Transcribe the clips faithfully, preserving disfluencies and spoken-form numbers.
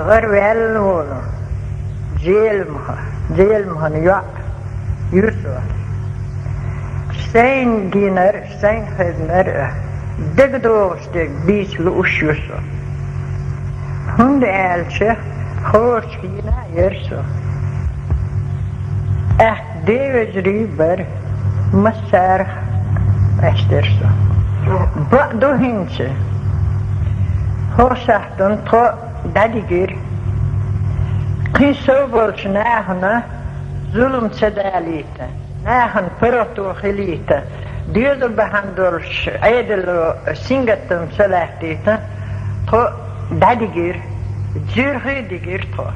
ГӀар ваьлла волу Зеламха, Зеламхан йоӀ ю со. Сайна гинарг, сайна хезнарг а дегадогӀуш дерг дийца лууш ю со. ХӀунда аьлча, хӀорш хьийна а яра со. ТӀаккха девежарий бара, массарах къаьстира со. Бакъ ду хӀинца. ХӀокху сахьтана тхо дӀадигира. Кхин сов болчу нахана зулам ца далийта, нахана паргӀато хилийта, доьзал бахьана долуш Ӏедало сингаттам ца латтийта, тхо дӀадигира, Зуьрхе дигира тхо.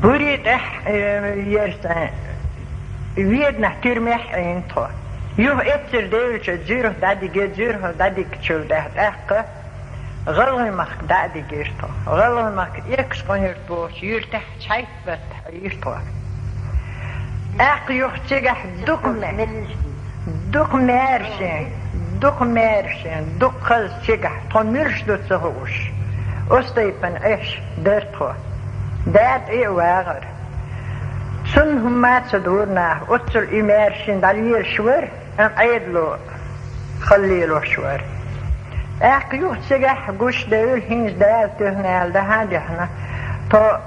Буьри тӀехь, э, яра сан, Веданахь тюрьмехь Ӏийна тхо. Юха эццара девлча Зуьрхе дӀадигира, Зуьрхе дӀадигчул тӀаьхьа тӀаккха ГӀалгӀай махка дӀа а дигира тхо. ГӀалгӀай махка Экажкъонгий-Юрт бохучу юьртахь цхьайтта баттахь Ӏийра тхо. ТӀаккха юха цигахь дукха ме-, дукха маьрша, дукха маьрша, дукха хаза цигахь, тхо муьлш ду ца хууш, оцу тайпана Ӏеш дара тхо. Дада тӀе а вагӀара. Цунна хӀумма а ца дора наха, оццул и маьршина дӀалелаш вара. Амма Ӏедало хала лелош вара. ТӀаккха юха цигахь гучудевлла, хӀинца Дала туьхна аьлла, дахьа а дехна, тхо,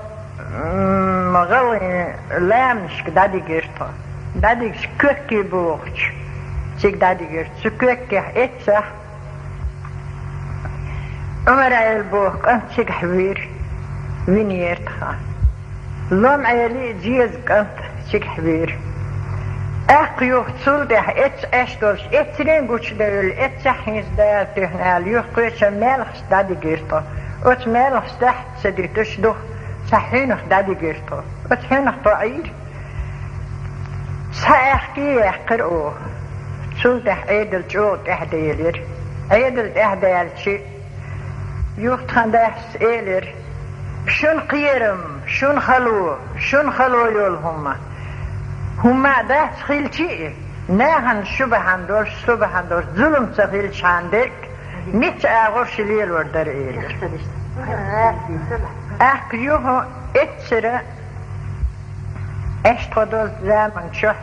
м, гӀалгӀайн ламанашка дӀадигира тхо. ДӀадигча Коьки бохучу цига дӀадигира. Цу Коьккехь эццахь Ӏумар-Ӏела боху кӀант цигахь вийра, винера тхан. Лом-Ӏели а Зеза кӀант цигахь вийра. ТӀаккха юха цул тӀаьхьа эццахь Ӏеш долуш, эццарийн гучудевлла, эццахь хӀинца Дала туьхна аьлла, юха кхечан Маьлхашка дӀадигира тхо. Оцу Маьлхашкахь ца дитуш духа цхьа хьуьнах дӀадигира тхо. Оцу хьуьнах тхо Ӏийра. Цхьа аьхке а яьккхира оха. Цул тӀаьхьа Ӏедал чӀогӀа тӀаьхьаделира. Ӏедал тӀаьхьадаьлча, юха тхан дас элира: «Шуна кхерам, шуна хало, шуна хало йолу хӀума. ХӀумма а дац хилчий, нахана шу бахьана долуш, со бахьана долуш зулам ца хилчхьана дерг, мичча агӀор ши лелор дара», — элира. ТӀаккха юха эццара Ӏеш тхо долчу заман чохь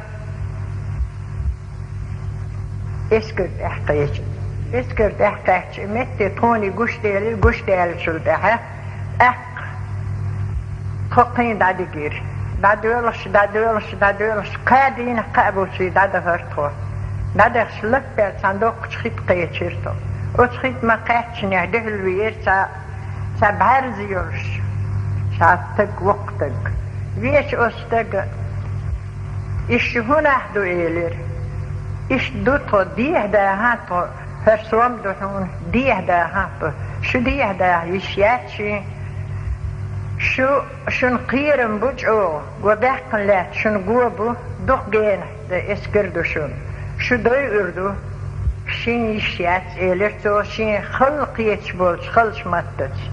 эскар тӀехь кхечира. Эскар тӀехь кхаьчча, и метте тхуна гуш делира, гуш даьллачул тӀаьхьа тӀаккха тхо кхин дӀадигира. ДӀадоьлхуш, дӀадоьлхуш, дӀадоьлхуш, кхаа дийнахь, кхаа буьйсий дӀадахара тхо. ДӀадахча, лаппаьлла цхьана доккхачу хи тӀе кхечира тхо. Оцу хи тӀе ма кхаьччинехь дуьхьал веара цхьа, цхьа бӀаьрзе йолуш, цхьа стаг, воккха стаг. Веача оцу стага: «Иштта хӀун нах ду?» — элира. «Иштта ду тхо, дехьа даха тхо, хӀара сом ду хьуна, дехьа даха тхо. Шу дехьа даха йиш яц шен. Шу, шуна кхерам бу чӀогӀа, го баьккхина лаьтта шуна го бу, дукха генахь дан эскар ду шуна. Шу дойур ду, шен йиш яц», — элира цо шен хала кхеташ болчу халчу маттаца.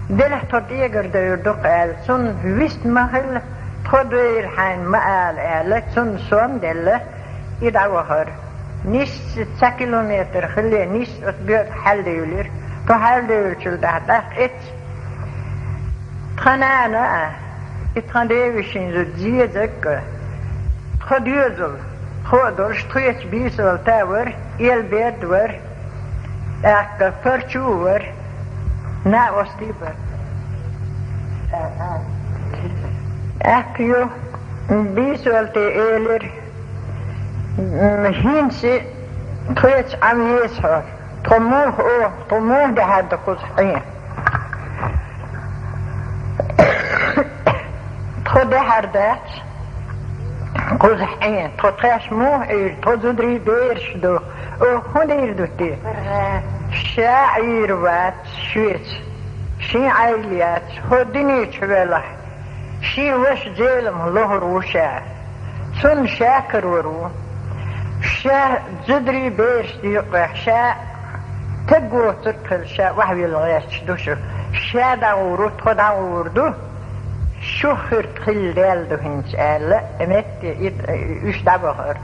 Делахь тхо тӀегара девр ду-кх аьлла, цунна вист ма хилла, тхо девр хьайна ма ала аьлла, цунна сом а делла, и дӀавахара. Нисса цхьа километр хилле, нисса оцу боьртах хьаьладевлира. Тхо хьаьладевллачул тӀаьхьа тӀаккха эццахь тхан нана а, и тхан девешин зуда Зезаг а, тхо доьзал, тхо а долуш, тхоьца бийсалта а вара, Элберд а вара, тӀаккха Парчу а вара, накъостий а бара. ТӀаккха ю бийсалте элира: «М, хӀинца тхоьца Ӏан веза хьо. Тхо муха о, тхо муха дехьар ду кхузахь Ӏен? Тхо дехьар дац кхузахь Ӏен. Тхо тхаьш муха Ӏийр, тхо зударий бераш ду. Оха хӀун дийр ду те? Ша Ӏийр вац шуьца, шен Ӏайла яц, хӀо дуьне чу велахь, шен ваша Зелам лохур ву ша. Цунна ша карор ву. Ша зударий бераш дийкъахь, ша таг воцург хилла, ша охьавилла гӀерташ ду шу. Ша дӀагӀур ву, тхо дӀагӀур ду. Шух хир тхилла даьлла ду хӀинца», — аьлла, метте и, уьш дӀабахара.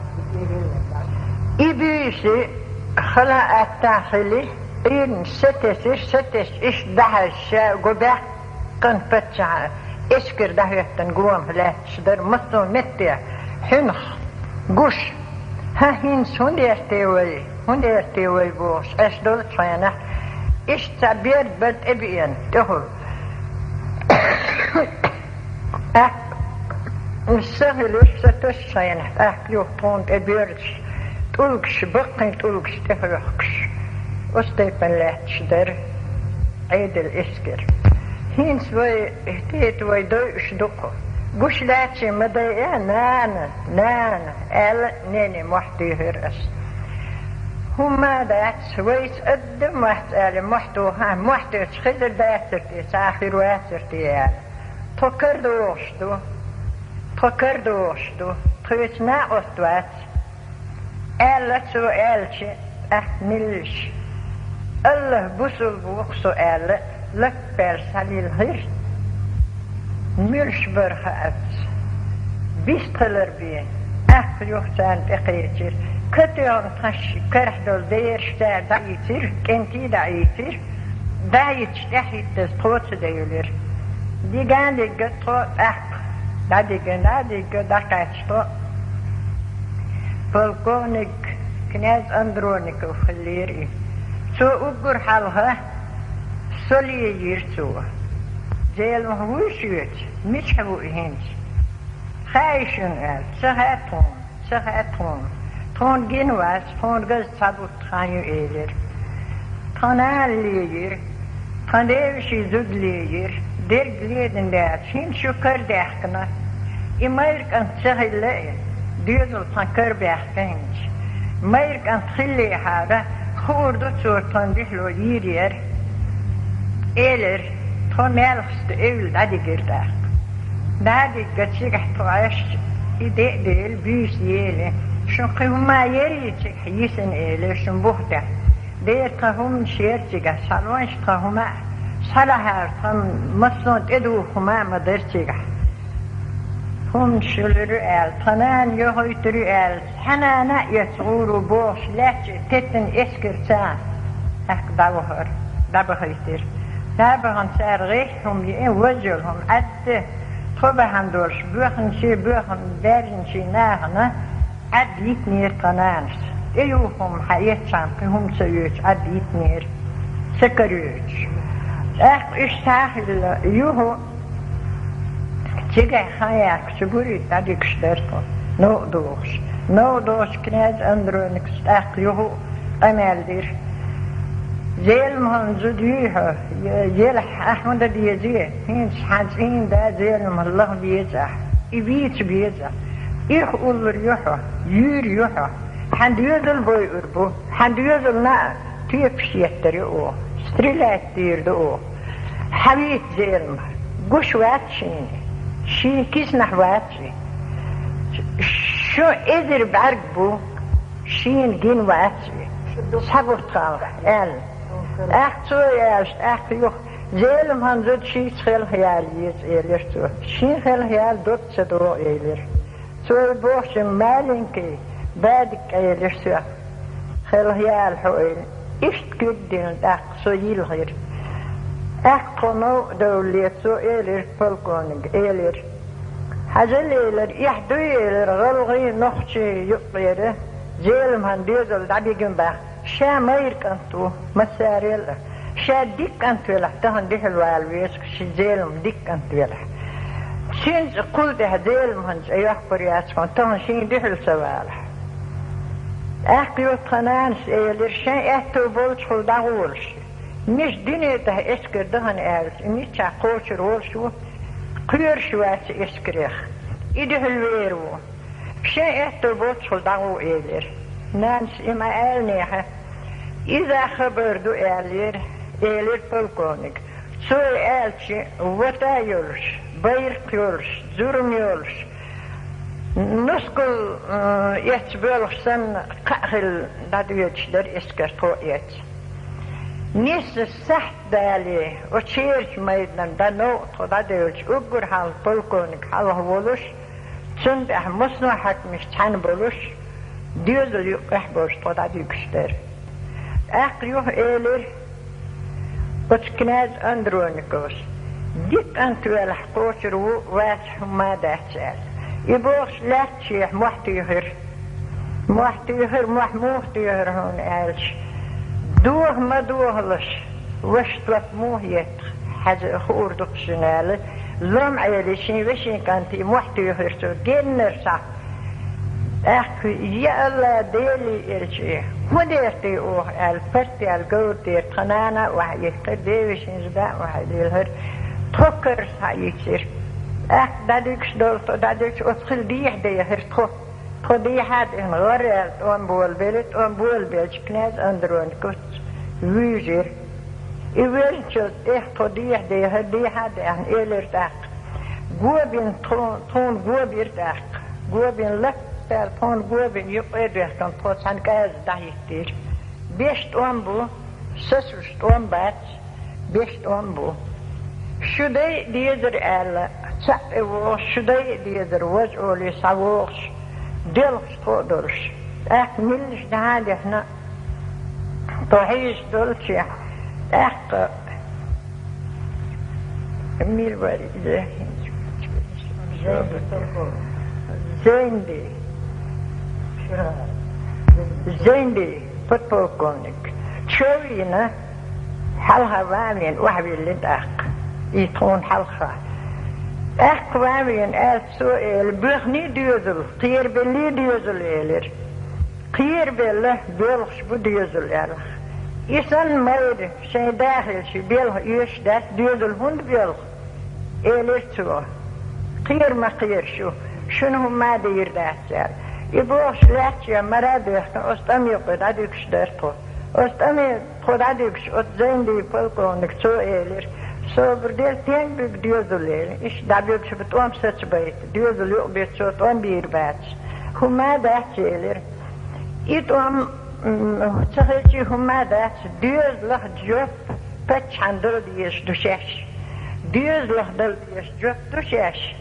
И буьйса хала аттахь хили, Ӏуйранаш сатесира, сатесча иштта дӀахьаьжча, гу баьккхина паччахьа эскар дӀахӀоьттина гонах лаьтташ дара массо а метте. Хьуьнах, гуш: «ХӀа, хӀинца хӀунда эрте вай, хӀунда эрте вай?» — бохуш, Ӏаш долчу хенахь, иштта цхьа берд бара тӀебеана тӀехула. ТӀаккха са хилира, са тосучу хенахь, тӀаккха юха тхуна тӀе боьрзуш, тӀулгаш, баккхий тӀулгаш тӀехьоьхкуш, оцу тайпана лаьтташ дара Ӏедал эскар. «ХӀинца вай, тӀета вай дойуш ду-кх. Гуш лаьттачийн ма дайа, нана, нана», — аьлла, нене мохь дуьйхира ас. «ХӀумма а дац, вайца адам вац», — аьлла, мохь туху, мохь тӀе хезар дацара те, цхьа а хир вацара те аьлла. «Тхо карадогӀуш ду, тхо карадогӀуш ду, тхоьца накъост вац», — аьлла, цо аьлча, тӀаккха меллаша: «АллахӀ бусалба ву-кх со», — аьлла, лаппаьлла схьалилхира. Муьлш бара хаац, бист хилар бен, тӀаккха юха царна тӀекхечира. Катоьхна тхаш карахь долу дераш цара дӀаийцира, кӀентий дӀаийцира. ДӀахӀитташ, тӀаьхьахӀиттаза тхо ца девлира. Диган дигга тхо тӀаккха, дӀадиган, дӀадигга, дӀакхаьчча тхо. Полковник князь Андроников хиллера и. Цо уггар хьалха со лиййира цо. Зеламха вуй шуьца? Мичахь ву и хӀинца? Хаьий шуна аьлла, ца хаьа тхуна. Ца хаьа тхуна. Тхуна гина вац, тхуна газа цхьа бутт хан ю, элира. Тхан нана лиййира, тхан девашийн зуда лиййира, дерг ледина даьлча, хӀинца шу карадаьхкина. И майра кӀант ца хилла и, доьзал тхан карабаьхкина хӀинца. Майра кӀант хиллехьара, хуур ду цо тхан дуьхьало йийр яра, элира. Тхо Маьлхаста эвла дӀадигира тӀаккха. ДӀа а дигга, цигахь тхо Ӏаш, и де а дели, буьйса ели, шун кхин хӀума ярий цигахь йисина, элира, шун бух тӀехь. Дера тхан хӀуманаш яра цигахь, схьалонаш тхан хӀума а, схьалахьара тхан массо а тӀедуха хӀума а ма дара цигахь. ХӀуманаш хуьлур ю аьлла, тхан нана йохуьйтур ю аьлла, цхьа нана а эцна гӀур ву бохуш, лаьттачу теттина эскарца тӀаккха дӀавахара, дӀабахийтира. ДӀабахана цара гӀеххьа хӀума йиъна, ваз йолу хӀума Ӏадда, тхо бахьана долуш, боьхначийн, боьхна даьржинчийн нахана Ӏадда йитинера тхан нанас. ТӀеюху хӀума хьаэцчхьана кхин хӀума ца оьцуш Ӏадда йитинера, ца кароьцуш. ТӀаккха уьш схьа а хилла, юха цигахь хан яккха, цу гури дӀадигаш дара тхо, новкъа дохуш. Новкъа дохуш князь Андроникас тӀаккха юха а къамел дира. Зеламхана зуда юй хьо, е-, елахь ахь хӀун дан дезий? ХӀинца хьан цӀийнан да Зеламха лаха веза ахь. И вийца беза. Ирх уллур ю хьо, юьйр ю хьо. Хьан доьзал бойур бу, хьан доьзална а тоьпаш еттар ю оха, стрелять дийр ду оха. Хьан вийца Зеламха? Гуш вац шена, шен киснахь вац и. Шун эзар бӀаьрг бу, шена гина вац и. Схьабуттахьалха аьлла. ТӀаккха цо аьлча, тӀаккха юха Зеламхан зуда шийца хелхаяла еза, элира цо. Шен хелхаяла дог ца догӀу, элира. Цо и бохучун маленький бадик элира соьга. Хелхаяла хьо, элира. Иштта куьг дина тӀаккха со йилхира. ТӀаккха тхо новкъа довлале цо элира, полковник, элира. Хьажал, элира, эхь дуй, элира, гӀалгӀай, нохчий юккъера Зеламхан доьзал дӀабигина баха. Ша майра кӀант ву, массарел а. Ша дика кӀант велахь, тахана дуьхьал вала веза-кх ши Зелам дика кӀант велахь. Цуьнан цӀе кхул тӀехь Зеламхан цӀе йоккхур яц хьуна, тахана шен дуьхьал ца валахь. ТӀаккха юха тхан нанас элира, шайн аьтту болчухула дӀагӀолаш. Миша дуьне тӀехь эскар дахана аьлча, и миччахь кхочур волуш ву, кхоьруш вац эскарех. И дуьхьал вер ву. Шайн аьтту болчухула дӀагӀо, элира. Нанас и ма-аьллинехь, иза хабар ду аьллера, элира полковник. Цо и аьлча, вата йолуш, байракх йолуш, зурма йолуш, нускал, э, эцна боьлхуш санна, кхаъ хилла дӀадоьдуш дара эскар тхо а эцна. Нисса сахьт дале, оцу шерачу майданара дӀа новкъа тхо дӀадевлча, уггар хьалха полковник хьалха волуш, цунна тӀехь массо а хьаькамаш цхьаьна болуш, доьзал юккъехь болуш тхо дӀадуьгуш дара. ТӀаккха юха элира оцу князь Андрониковс: «Дика кӀант велахь, кхочур ву, вац хӀумма а дац», — аьлла. И бохуш лаьтташехь мохь туьйхира. Мохь туьйхира, мохь муха туьйхира хьуна аьлча, доха ма дохалаш, ваша топ муха етта, хьаьжа хуур ду-кх шуна аьлла, лом Ӏели шен вешин кӀанте мохь туьйхира цо, геннара схьа. ТӀаккха: «Я АллахӀ, Делий элча, хӀун дер те оха?» — аьлла, парт аьлла говра тӀера тхан нана а охьаихкира, девешин зуда а охьалелхира, тхо карзахьа йийцира. ТӀаккха дӀадуьгуш долу тхо, дӀадуьгуш оцу хила дехьа дехира тхо. Тхо дехьа а дехна, гӀар аьлла тӀом болабелира, тӀом болабелча князь Андрониковс вуьйжира. И воьжначул тӀехьа тхо дехьа дехира, дехьа а даьхна, элира тӀаккха: «Го бина тху-, тхуна го бира тӀаккха. Го бина латта аьлла, тхуна го бина юккъе а доьхкина, тхо цхьана кӀаза дӀахӀиттийра. Беш тӀом бу, сацош тӀом бац, беш тӀом бу. Шу дайа дезара аьлла, цхьаъ тӀе вогӀуш, шу дайа дезара, важа олий схьавогӀуш, доьлхуш тхо а долуш». ТӀаккха милла дӀа а дехна, тхо хьийзаш долчехь, тӀаккха мила вара иза? Зенди. Зенди, подполковник. Чов йина, хьалха ван а вина, охьавиллина тӀаккха. И тхуна хьалха. ТӀаккха ван а вина, аьлла цо, эла, боьхний доьзал, кхерабеллий доьзал, элира. Кхерабелла боьлхуш бу доьзал, аьлла. И санна майра шайн да хилча, боьлху оьшуш дац, доьзал хӀунда боьлху? Элира цо. Кхера ма кхера шу, шуна хӀумма а дийр дац, аьлла. И бохуш лаьтташ мара а боьхкина, оцу тӀам юккъе дӀадуьгуш дара тхо. Оцу тӀаме тхо дӀадуьгуш, оцу Зайндий полковник, цо элира: «Собар де, стенга буьгу доьзал?» — элира. Иштта дӀабуьгуш бу тӀом сацабайта, доьзал юкъа бен цо тӀом бийр бац. «ХӀумма а дац», — элира. И тӀом, м, ца хилчий хӀумма а дац, доьзалах жоп паччахьан дала дезаш ду шаьш. Доьзалах дала дезаш жоп ду шаьш.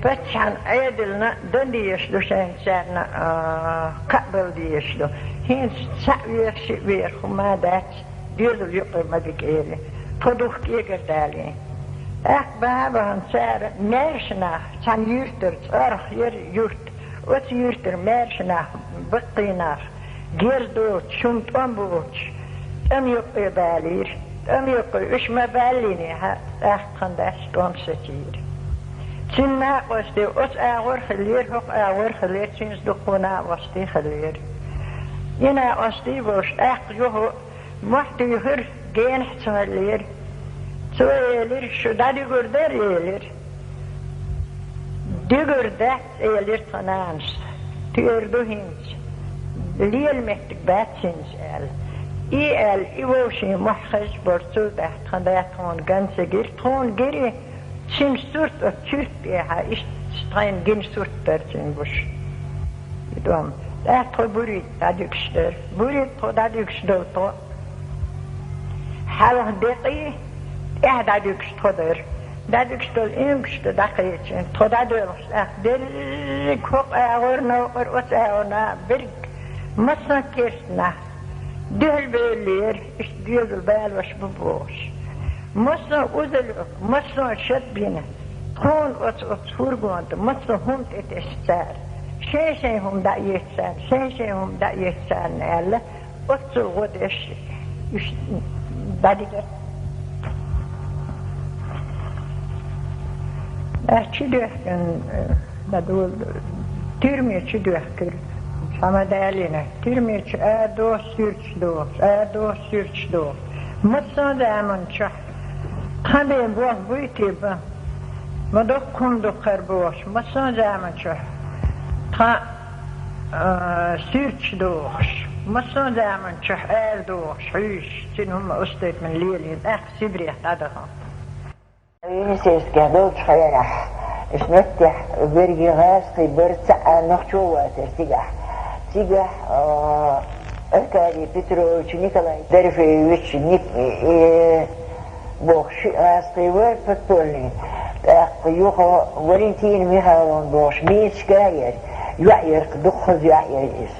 Паччахьан Ӏедална дан дезаш ду шайна царна, а, кхаъ бала дезаш ду. ХӀинца цхьаъ вехаш а вехаш хӀумма а дац, доьзал юккъе ма бига, элира. Тхо дукха кӀегар далийна. ТӀаккха бахьа а бахана цара маьрша нах, цхьана юьртара, ЦӀорх яра юрт, оцу юьртара маьрша нах, баккхий нах, герз доцуш, хӀума тӀом боцуш, тӀам юккъе балийра. ТӀам юккъе уьш ма баллинехь, тӀаккха тхан дас тӀом сацийра. Цуьнан накъостий оцу агӀор а хиллера, хӀокху агӀор а хиллера, цуьнца дуккха а накъостий хиллера. И накъостий а волуш, тӀаккха юха мохь туьйхира, генахь ца хиллера. Цо элира: «Шу дӀадуьгур дара?» — элира. «Дуьгур дац, — элира тхан нанас, — туьйр ду хӀинца, лела меттиг бац хӀинца», — аьлла. И аьлла, и вовшийн мохь хезаш бара, цул тӀаьхьа тхан да тхуна ган ца гира, тхуна гира цуьнан сурт оцу чуьрта тӀехьа, иштта тхайна гина сурт дара цуьнан гуш. И тӀом. ТӀаккха тхо Бурийда дӀадуьгуш дара. Бурийда тхо дӀадуьгуш долу тхо. Хьалха декъий, тӀаьхьа дӀадуьгуш тхо дара. ДӀадуьгуш долу ингуш ду дӀакхечина. Тхо дӀадоьлхуш, тӀаккха дерриг хӀокху агӀор новкъара, оцу агӀор нах, берриг массо а керста нах дуьхьал бевллера, иштта доьзал балош бу бохуш. Массо а узалла, массо а шад бина, тхуна оцу, оцу фургонта массо а хӀума тӀетесна цара. Шайн-шайн хӀума дӀаэцна царна, шайн-шайн хӀума дӀаэцна царна аьлла, оццул гӀо деш, уьш дӀадигира. Ас чу доьхкина, э, дӀадола, тюрьме чу доьхкира. Цхьа ма далийна, тюрьме чу арадохуш суьрташ дохуш, арадохуш суьрташ дохуш. Массо а заманчохь тхан бен болх буй те бан? Ма доккха хӀума ду-кх хӀара бохуш, массо а заманчохь тхан, а, суьрташ дохуш, массо а заманчохь арадохуш, хьуьйсуш, цуьнан хӀума устуьйтман лелийна, тӀаккха Сибрех дӀадахана. Енисейскехь долчу хенахь, ишта меттехь верриге гӀазкхий бара, цхьа а нохчо а вацара цигахь. Цигахь, а, Аркадий Петрович, Николай Дорофеевич, Ник-, э, бохуш шиъ гӀазкхий вара подпольный. ТӀаккха юха Валентина Михайловна бохуш мецашка а яра, йоӀ яра-кх, дуккха хаза йоӀ яра иза.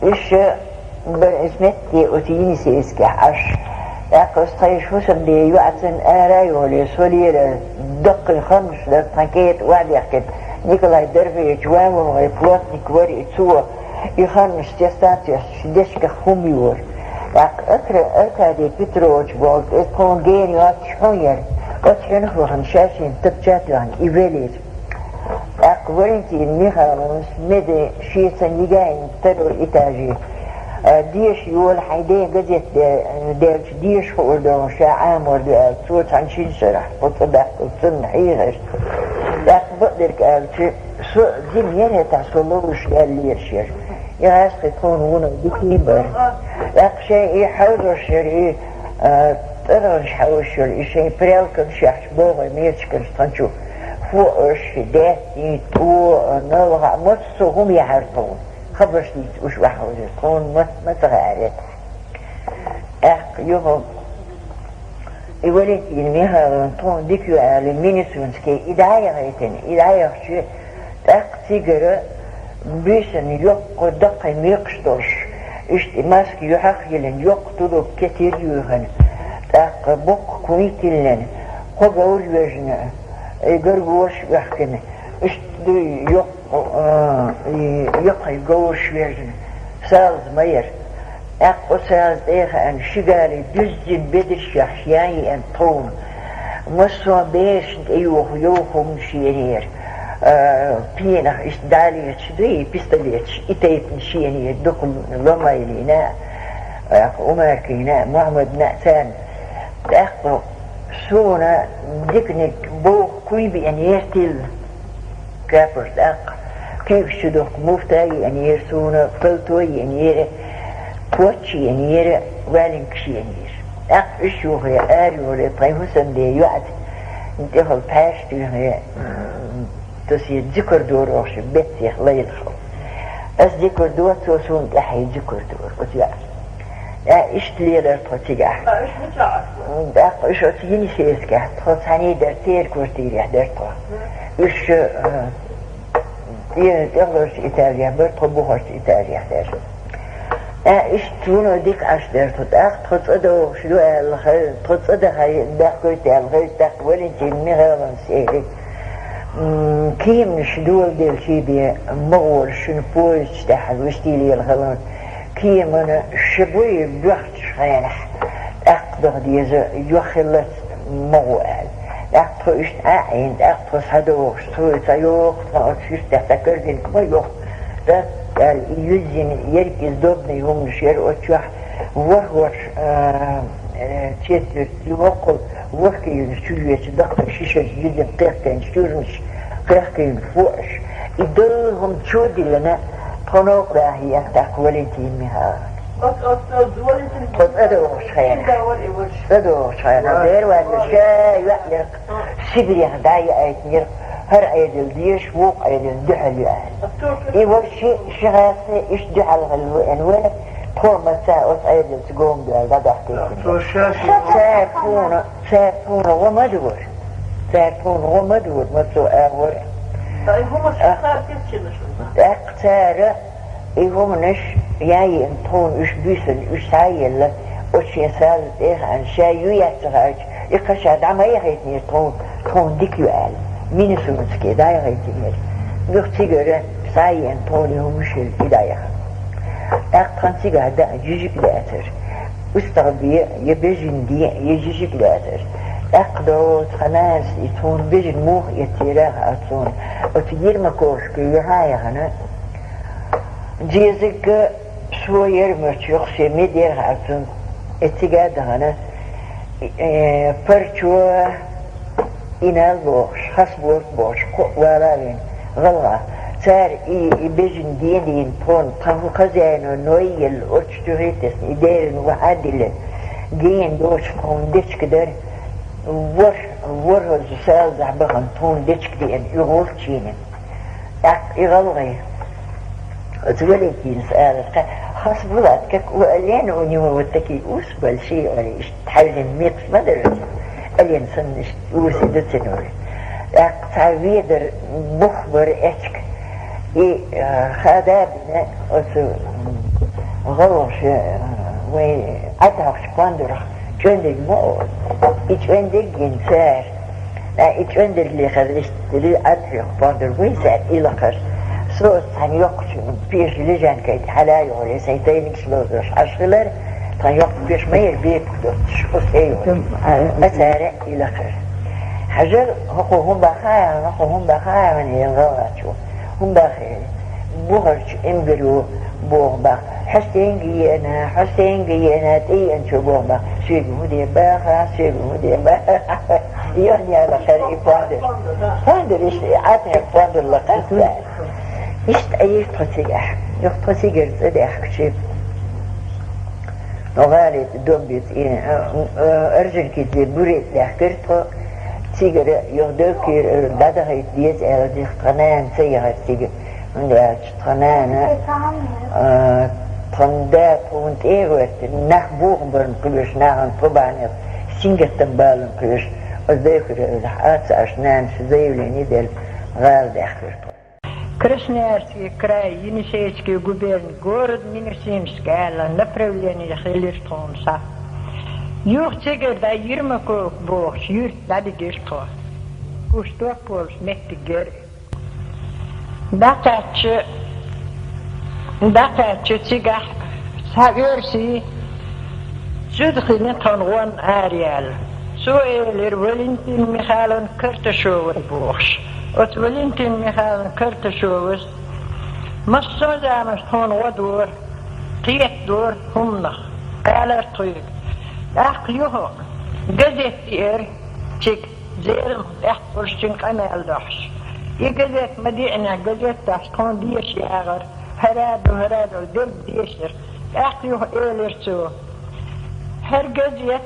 Уьш Бер эсметти оцу Енисейскехь Ӏаш. ТӀаккха оцу тхайн хӀусамде йоӀ цӀена ара а йолий, со лела, даккхий ханнаш дар тхан кӀета охьадехкина. Николай Дорофеевич Вавовгай плотник вара и цо, и ханнаш тестан тесна дечках хӀума йора. ТӀаккха Акра-, Аркадий Петрович боху, иза тхуна гена йоццуш хьун яра. Оцу хьуьнах вахана шаьшшинна тапча а тоьхна, и велира. ТӀаккха Валентина Михайловнас меда шеца йигаина второй этаже, а, деша йола хьайн ден газет де-, делча, деша хуур долу ша Ӏамор ду аьлла, цо цхьана шина шарахь кху цӀа баьккхира, цунна хьийхира. ТӀаккха бакъдерг аьлча, со дина яра хӀетахь, со ловзуш яьллера шера. И гӀаьскхи тхуна вуно дитий бара. ТӀаккха шайн и хьовзош яра, и, а, тӀаргӀанаш хьовзош яра, и шайн прялканаш яхьаш богӀий мелочканаш тхан чу. Фоаш, даьттий, тӀо, налгӀа, массо а хӀума яхьара тхуна. Хабарш дийца уьш охьахьовзира, тхуна ма-, ма ца хаьара. ТӀаккха юха и Валентина Михайловна тхуна дика ю аьлла, Минусинский и дӀаяхийтина, и дӀаяхча, тӀаккха цигара буьйсанна йоккха даккхий мекхаш долуш, иштта и маска юьхьах а йиллина, йоккха тулуп кетира юьйхина, тӀаккха боккха куй тиллина, кхо говр вежна, и гаргораш а оьхкина, иштта дуй йоккха, а, и йоккхий говраш вежна, салаза ма яра. ТӀаккха оцу цаьрца тӀе а хаьана, ши гали дуьззина бедарш яхьаш ян еана тхуна. Массо а берашна тӀеюху йовха хӀуманаш енера. А, пенах иштта далеташ дуй, пистолеташ, и тайпанаш енера, дукха Ломайлина а, Умаркина а, Мухьаммадна а царна. ТӀаккха суна диканиг бовха куй беанера тилла. Кепара тӀаккха куьйгаш чу духку муфта а еанера суна, пальто а еанера, коч а еанера, валенкаш а еанера. ТӀаккха уьш юххе, ара юххе, тхайн хӀусамде йоӀца тӀехула пхьаьрша туьйхе, м, тасийта зикар дорохуш беттех лайлахь. Ас зикар до, цо суна тӀаьхье зикар дора, оцу йоӀа. Э, иштта лелара тхо цигахь. А, уьш мичахь Ӏаш бара? ТӀаккха уьш оцу Енисейскехь, тхо цхьаьний дара, церан квартирехь дара тхо. Уьш, э, тӀе-, тӀехуларчу этажехь бара, тхо бухарчу этажехь дара. Э, иштта вуно дика Ӏаш дара тхо. ТӀаккха тхо цӀа догӀуш ду аьлла хевра, тхо цӀа даха баьхкуьйту аьлла хевра, тӀаккха Валентина Михайловнас элира: «М, кеманаш доладелчий бен ма гӀора, шуна поездаш тӀехь вуьстий лела хиларна». Кеман ши буй боьхначу хенахь, тӀаккха даха деза, юха хиллалц ма гӀо аьлла. ТӀаккха тхо иштта Ӏа а Ӏийна, тӀаккха тхо схьадогӀуш, тхоьца йоху тхо оцу юьртахь цхьа карзинка ма йоху, тӀаккха аьлла, и юьззина ерг иза добанийн хӀуманаш яра оцу чохь, ворхӀ-ворхӀ, а, э, четверть, и воккхул, ворхӀ кило чу везачу даккхий шишаш, юьззина кхехкийна чужмаш, кхехкийна фоаш. И долу хӀума чу а диллина, тхо новкъа даха еана тӀаккха Валентин Михайловна. Оцу, оцу, оцу Валентин Тхо цӀа догӀуш хенахь. Цигахь вара и ваша. ЦӀа догӀуш хенахь. Вай. Дера ваьлла ша йоӀ яра, Сибрех дӀа а яийтинера, хӀара Ӏедал дезаш, вукху Ӏедал дуьхьал ю аьлла. И вара ши, ши гӀаьсса иштта дуьхьал хилла веана вара, тхо маца оцу Ӏедалца гома доьлла дӀадахкийтина. Цо ша ши Цара тхуна Цара тхуна гӀо ма дора. Цара тхуна гӀо ма дора, ма цо агӀора. Ай, хӀумаш Ах. Цара кечйина шуна. ТӀаккха цара и хӀуманаш яйина тхуна уьш буьйсанна, уьш схьа а елла, оцу шен сала тӀе а хаьа, ша ю яц ца хаьа, и кхаша дӀа ма яхийтинера тхуна, тхуна дика ю аьлла. Минусинский дӀа яхийтинера. Юха цигара схьа а еана тхуна и хӀуманаш хилла и дӀа яха. ТӀаккха тхан цигахь даа жижиг лаьцара. УстагӀа бен, я бежан ден, я жижиг лаьцара. ТӀаккха доцу хананас и тхуна бежан муха эццера а хаьа цунна. Оцу Ермаковский юьхьа а яхана, дезагга со яра мача йоккха шен медера хаьа цунна. И цига а дахана, э, парчо, Инал бохуш, Хасболат бохуш, кхоъ вала а вина, гӀалгӀа. Цара и, и бежан ден дийна тхуна, тхан хозяино Ной елла, оцу чуьра тесна, и деррина вахьа а диллина, гена доцуш тхуна дечка дара, вор-, ворхӀазза салазахь бахана тхуна дечка деана, и гӀулчийна. ТӀаккха и гӀалгӀай. Оцу Валентинас аьлла, тхан Хасбулат, как у Алены, у него вот такие усы большие, аьлла, иштта хьаьвзина мекхаш ма дара, Ален санна иштта усы ду цуьнан. ТӀаккха цхьа ведар бух бара эчка. И, э, хада а бина, оцу, м, ГӀалгӀаша вай Ӏадхьокхучу пондурах чӀоьндаг ма олу. И чӀоьндаг гина цара. Ткъа и чӀоьндаг лехар иштта Ӏадхьокху пондур вуй цара и лакхара. Со оцу цхьана йоккхачу пеша лежанка тӀе хьала а йохуьйтуш, сайн тайнигаш ловзош Ӏаш хилар, тхан йоккха пеш ма яра бепиг доцуш, оцу тӀе йохуьйтуш. Ткъа цара и лакхара. Хьажал, хӀокхо хӀун баха а, хӀокхо хӀун баха а, хӀун гӀалгӀачо. ХӀун баха, бухарчу эмгарчо боху баха: «Хьо стенга еана, хьо стенга еана», тӀееанчо боху баха: «Соьга хӀун де баха, соьга хӀун де баха?» Йоьхна яла хир и пондур. Пондур иштта, и Ӏадхьокху пондур лакхара цара. Иштта Ӏийра тхо цигахь. Юха тхо цигара цӀа даьхкича, тхо гӀали тӀе дом бицъийна, Орджоникидзе буьре тӀе даьхкира тхо. Цигара юха Дойкхийра дӀадахийта деза аьлла, диха тхан нана ца яхара цига. ХӀунда аьлча тхан нана, а, тхан да тхуна тӀе а гӀоьртина, нах бохам барна кхоьруш, нахана тхо бахьанехь сингаттам баларна кхоьруш, оцу Дойкхийра аца Ӏаш, нанас заявлени делла, гӀала даьхкира тхо. Красноярский край, Енисейский губерния, город Минусинск аьлла направление хилира тхуна схьа. Юха цигара дӀа Ермаковка бохучу юьрта дӀадигира тхо. Куштоп волуш меттиг яра. ДӀакхаьчча, дӀакхаьчча цигахь цхьа оьрси зуда хилира тхуна гӀонна араяьлла. Цо элира Валентина Михайловна Карташова бохуш. Оцу Валентина Михайловна Карташовас массо а заманаш тхуна гӀо дора, кхетадора хӀуманах, алара тхоьга. ТӀаккха юха газет еара цига, Зеламха тӀаьххьарчун къамел дохьуш. И газет ма-диънехь, газет дохьуш тхуна деша яхара, хӀара а ду, хӀара а ду, дерг дешара. ТӀаккха юха элира цо: «ХӀара газет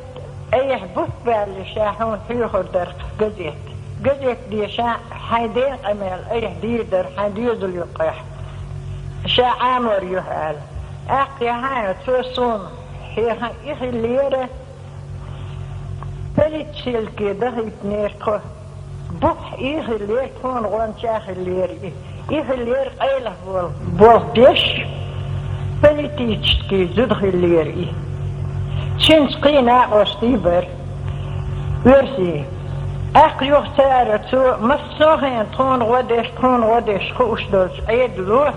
айхьа бутт баьлла ша хьуна хьоьхур дара-кх газет. Газет деша, хьайн ден къамел айхьа дийр дара хьайн доьзал юккъехь. Ша Ӏамор ю», — аьлла. ТӀаккха яхьа цо суна хьехам и хиллера, политсилке дахийтинера тхо. Бухахь и хиллера, тхуна гӀонча а хиллера и. И хиллера къайлаха болу, болу деш, политический зуда хиллера и. Цуьнца кхин накъостий бара, оьрсий. ТӀаккха юха цара цо массо а хенахь тхуна гӀо деш, тхуна гӀо деш хууш долчу Ӏедало,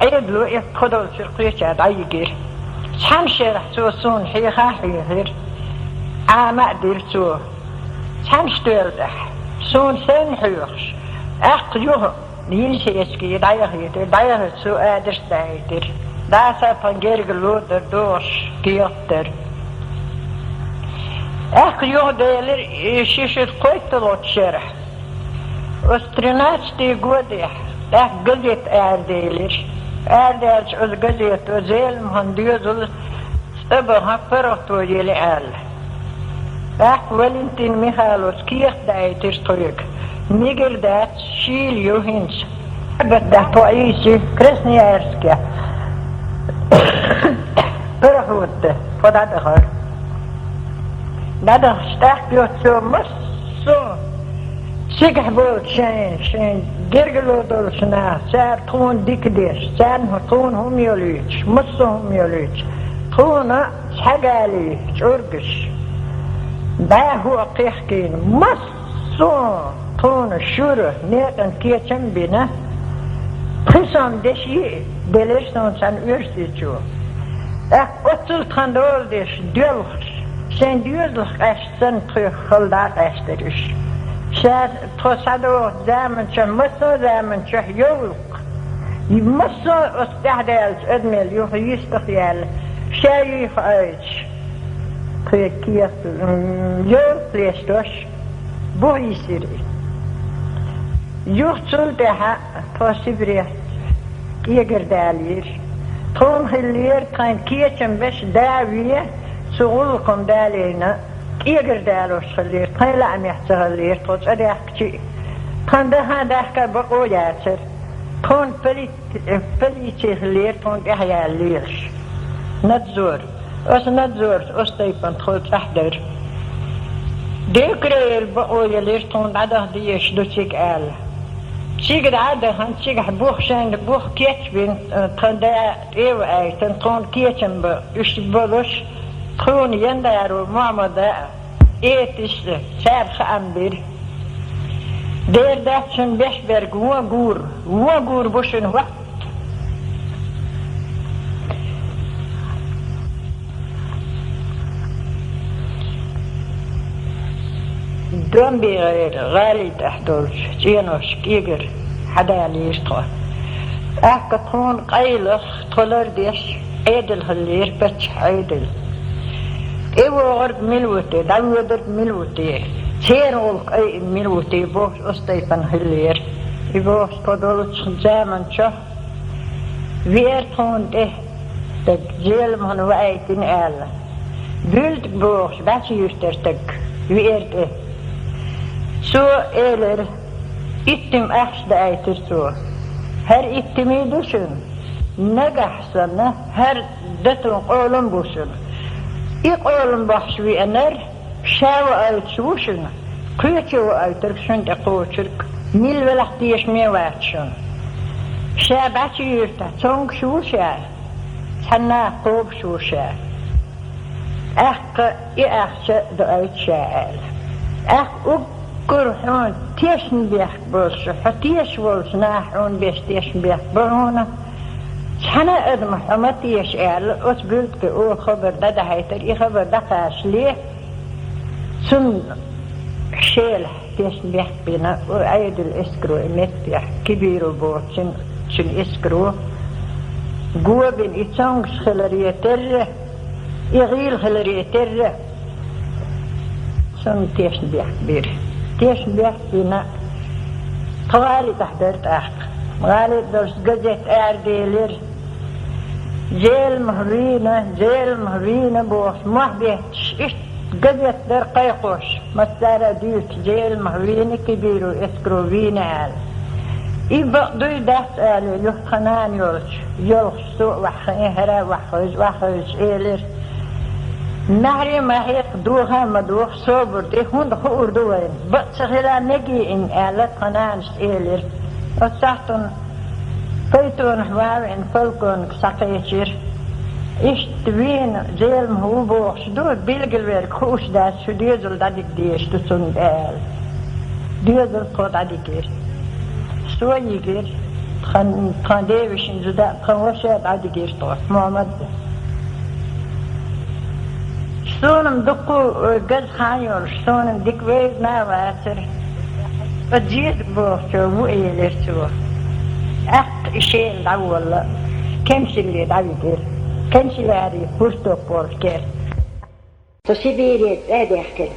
Ӏедало и тхо долчуьра кхеча дӀайигира. Цхьана шарахь цо суна хьеха а хьоьхира, Ӏама а дира цо. Цхьана стоьла тӀехь, суна сайна хьоьхуш, тӀаккха юха Енисейский дӀаяхийтира, дӀаяхийтира, цо адрес даийтира. Даса тхан герга ло дара, догӀуш кехат дара. ТӀаккха юха делира и ши шо кхойтталгӀачу шарахь. Оцу тринадцатый годехь тӀаккха газет араделира. Арадаьлча оцу газето Зеламхана доьзал цӀа баха паргӀато елла аьлла. ТӀаккха Валентина Михайловас кехат даийтира тхоьга. Мегар дац, шийла ю хӀинца. Бат даха тхо Ӏийсий Красноярске. ПаргӀато тӀе тхо дӀадахара. ДӀадахча тӀаккха юха цо массо а цигахь болчу шайн, шайн гергало долчу наха, цара тхуна дика деш, царна тхуна хӀума йолуьйтуш, массо а хӀума йолуьйтуш, тхуна цхьа гали чӀургаш, бӀаьхо а кхехкийна, массо а тхуна шура, некъан кечам а бина, пхи сом деши а делира суна цхьана оьрсичо. ТӀаккха оццул тхан дола деш, доьлхуш, шайн доьзалх къаьстина санна тхоьх хала дӀа а къаьстира уьш. Ша тхо схьадогӀучу заманчохь, массо а заманчохь йовлакх. И массо а оцу тӀаьхьадаьллачу адамел юха йистах яьлла, ша юй хаийтуш, тхоьга кехат, м, йовлакх лестош, бухӀийсира и. Юха цул тӀаьхьа тхо Сибрех кӀегардалийра. Тхуна хиллера тхайн кечам беш да а вен, цу гӀуллакхна далийна, кӀегардалош хиллера, тхайн лаамехь ца хиллера тхо цӀа даьхкича а. Тхан даха а дахка а бакъо яцара. Тхуна полит-, полици хиллера тхуна тӀаьхьаяьлла лелаш. Надзор. Оцу надзорца оцу тайпана тхо цӀахь дара. Декрейра бакъо елира тхуна дӀадаха дезаш ду цига аьлла. Цига дӀа а дахана, цигахь бух шайна, бух кечбина, тхан да тӀе а ваийтина, тхуна кечам бан, уьш болуш, тхуна Яндаро Мохьмада а, Этис а цара хаам бира. Дера дац шуна беш берг вон гур, вон гур бу шуна хӀотта. Дом бегӀера гӀали тӀехь долчу цӀеношка кӀегар хьадалийра тхо. ТӀаккха тхуна къайлаха тхо лардеш Ӏедал хиллера, паччахь Ӏедал. ТӀевогӀург мила ву те, дӀавоьдург мила ву те, церан гӀуллакх айина мила ву те бохуш, оцу тайпана хиллера. И бохуш тхо долчу заманчохь веара тхуна тӀе стаг, Зеламхана ваийтина аьлла. Буьлтиг бохуш, бӀаьча юьртара стаг веара тӀе. Цо элира, иттим ахча даийтира цо. ХӀара иттимий ду шуна, нагахь санна, хӀара датун къолам бу шуна. И къолам бохьуш веанар, ша ваийташ ву шуна, кхечо ваийтарг шуна тӀе кхочург, мила велахь тешаме вац шуна. Ша бӀаьча юьртахь цомгуш ву ша, цхьаннах кхобуш ву ша. ТӀаккха и ахча доуьйту ша аьлла. ТӀаккха уггар хьуна тешна бехк болуш, хьо тешаш волчу наха хьуна беш тешна бехк бо хьуна. Цхьана а адамах хьо ма теша аьлла, оцу буьлтиге оха хабар дӀадахьийтар, и хабар дӀакхачале, цунна Шелахь тешна бехк бина, Ӏедал эскаро и меттехь, Кибиров боцу цуьнан эскаро го бина, и цомгуш хиларе терра, и гӀийла хиларе терра, цунна тешна бехк бира. Тешна бехк бина, тхо гӀали тӀехь дара тӀаккха. ГӀали долуш газет араделира. Зеламха вийна, Зеламха вийна бохуш, мохь бетташ, иштта газет дара кхайкхош, массара а дуьйцу, Зеламха вийна, Кибиров эскаро вийна аьлла. И бакъ дуй дац аьлла, юха тхан нана йолчу, йолхуш со а ваьхна, хӀара а ваьхна, ваьхна элира. Маьхьарий ма хьекха, доха а ма доха, собар де, хӀунда хуур ду вайна, бакъ ца хила мегий ин аьлла, тхан нанас элира. Оцу сахьтана пайтонах ван а веана, полковник схьакхечира. Иштта вийна Зеламха ву бохуш ду, билгалверг хууш дац, шу доьзал дӀадига дезаш ду цунна тӀе аьлла. Доьзал тхо дӀадигира. Со йигира, тхан, тхан девешин зуда, тхан ваша дӀадигира тхо, Мохьмад. Суна-м дуккха, э, газа хан йолуш, суна-м дика вевзина а вацара. Ткъа Зезаг бохучо ву элира цо. ТӀаккха и Шела дӀаволла, кемсилле дӀавигира. Канцелярин хӀуьртоп болу керта. Тхо Сибире цӀа а даьхкина,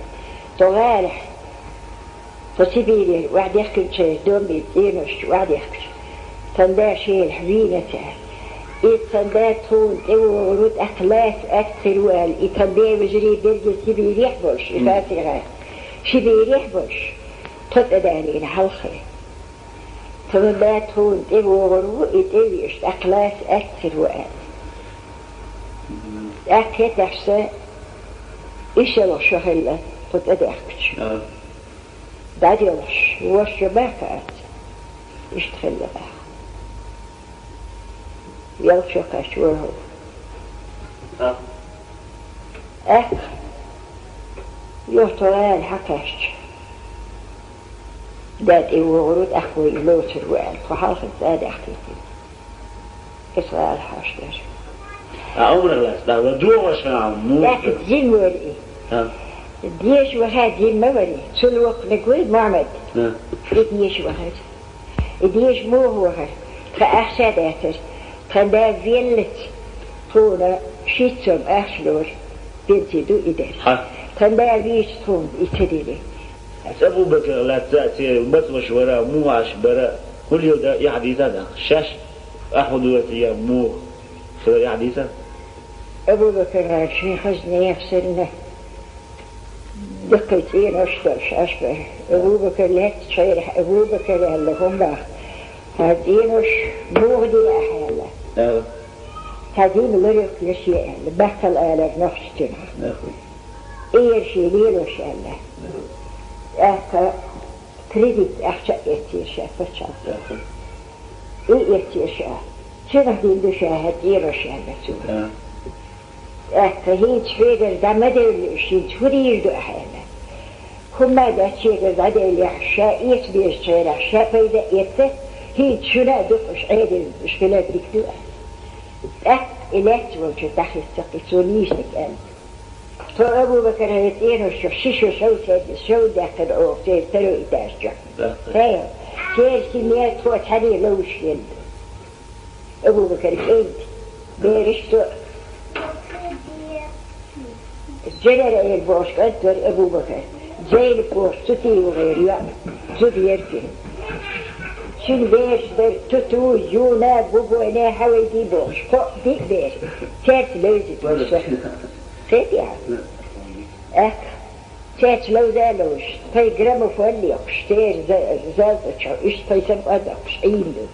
тхо гӀалахь. Тхо Сибире охьадехкинчеран домбийца цӀеношчу охьадехкича, тхан да Шелахь вийна цара. И тхан да тхуна тӀевогӀур ву, тӀаккха лаьцна атта хир ву аьлла, и тхан бевзарий берриге Сибирехь болуш, и Хасигара, Сибирехь болуш, тхо цӀа далийна хьалххе. Тхан да тхуна тӀевогӀур ву, и тӀевеаш, тӀаккха лаьцна атта хир ву аьлла. ТӀаккха хӀетахь сан ишалгӀа шо хилла, тхо цӀа даьхкича. ДӀаделхаш, ваша баьхка аьлла. Иштта хилла баьхка. Ялх шо кхаьчча вара хьо. ТӀаккха юха тхо гӀала хьакхаьчча, да тӀевогӀур ву, тӀаккха вай лоцур ву аьлла, тхо хьалхара цӀа а даьхкийтина. Иза гӀала хьаштара. А Ӏумрах лаьцна дӀа ван догӀуш хьан муха? Лаьцна жима вара и. ХӀа. Деша вахар жима ма вара и. Цул воккханиг вара Мохьмад. ХӀа. И деша вахар. И деша муха вахар? Тхан ахча дацара. Тхан да веллац. Тхуна шиц сом ахча лора. Пенси ду и дара. ХӀа. Тхан да вийча тхуна и ца дели. Аса Абу-Бакр лаьцна а церан мацаллаш вара, муха Ӏаш бара, хӀун леладар и хьадийца нах? Шаьш ахьа хӀун доьху я муха хилар и хьадийца? Абу-Бакр вара шен хаза нехан санна, даккхий цӀенош долуш Ӏаш бара. Абу-Бакр лаьцначу хенахь Абу-Бакр аьлла хӀума баха. Хьан цӀенош муха дира ахьа аьлла? Ала. Цхьа жима ларъюкъ яр шен аьлла, баккхал алар нохчашна. Ала. Эр шен лелош аьлла. Ала. ТӀаккха Кредит ахча эццера ша паччахьалкхе. И эццера ша. Чуьнах дийна ду ша хӀара цӀенош аьлла цо. ТӀаккха хӀинца хьоьгара дӀа ма девлла уьш, хӀинца хӀун дийр ду ахьа аьлла. ХӀумма а дац шегара дӀаделлехь, ша эца безачарах ша пайда а эца, хӀинца шуна а дукха уьш Ӏедал, уьш хилар дика ду аьлла. ТӀаккха и лаьцна волчуьра дӀахеццакх и цо нийса аьлла. Тхо Абу-Бакара цӀенош чу ши шо шовзткъа шовзткъа даьккхина оха церан второй этаж чу. Церан семья тхо цхьаьна ловзуш генна. Абу-Бакара кӀентий, бераш цо. Джанаръаил бохуш кӀант вара Абу-Бакар. Зайнап бохуш цу тӀе вахара йоӀ, зуда яра цуьнан. Цуьнан бераш дара Туту, Юна, Бубойна, Хьавайди бохуш, кхоъ-диъ бер. Цаьрца левза со. Кхетий хьа? ТӀаккха цаьрца ловза а ловзуш, тхайн граммофон лехуш, церан за-, залтӀачу, уьш тхайн санна а доккхуш, Ӏийна ду.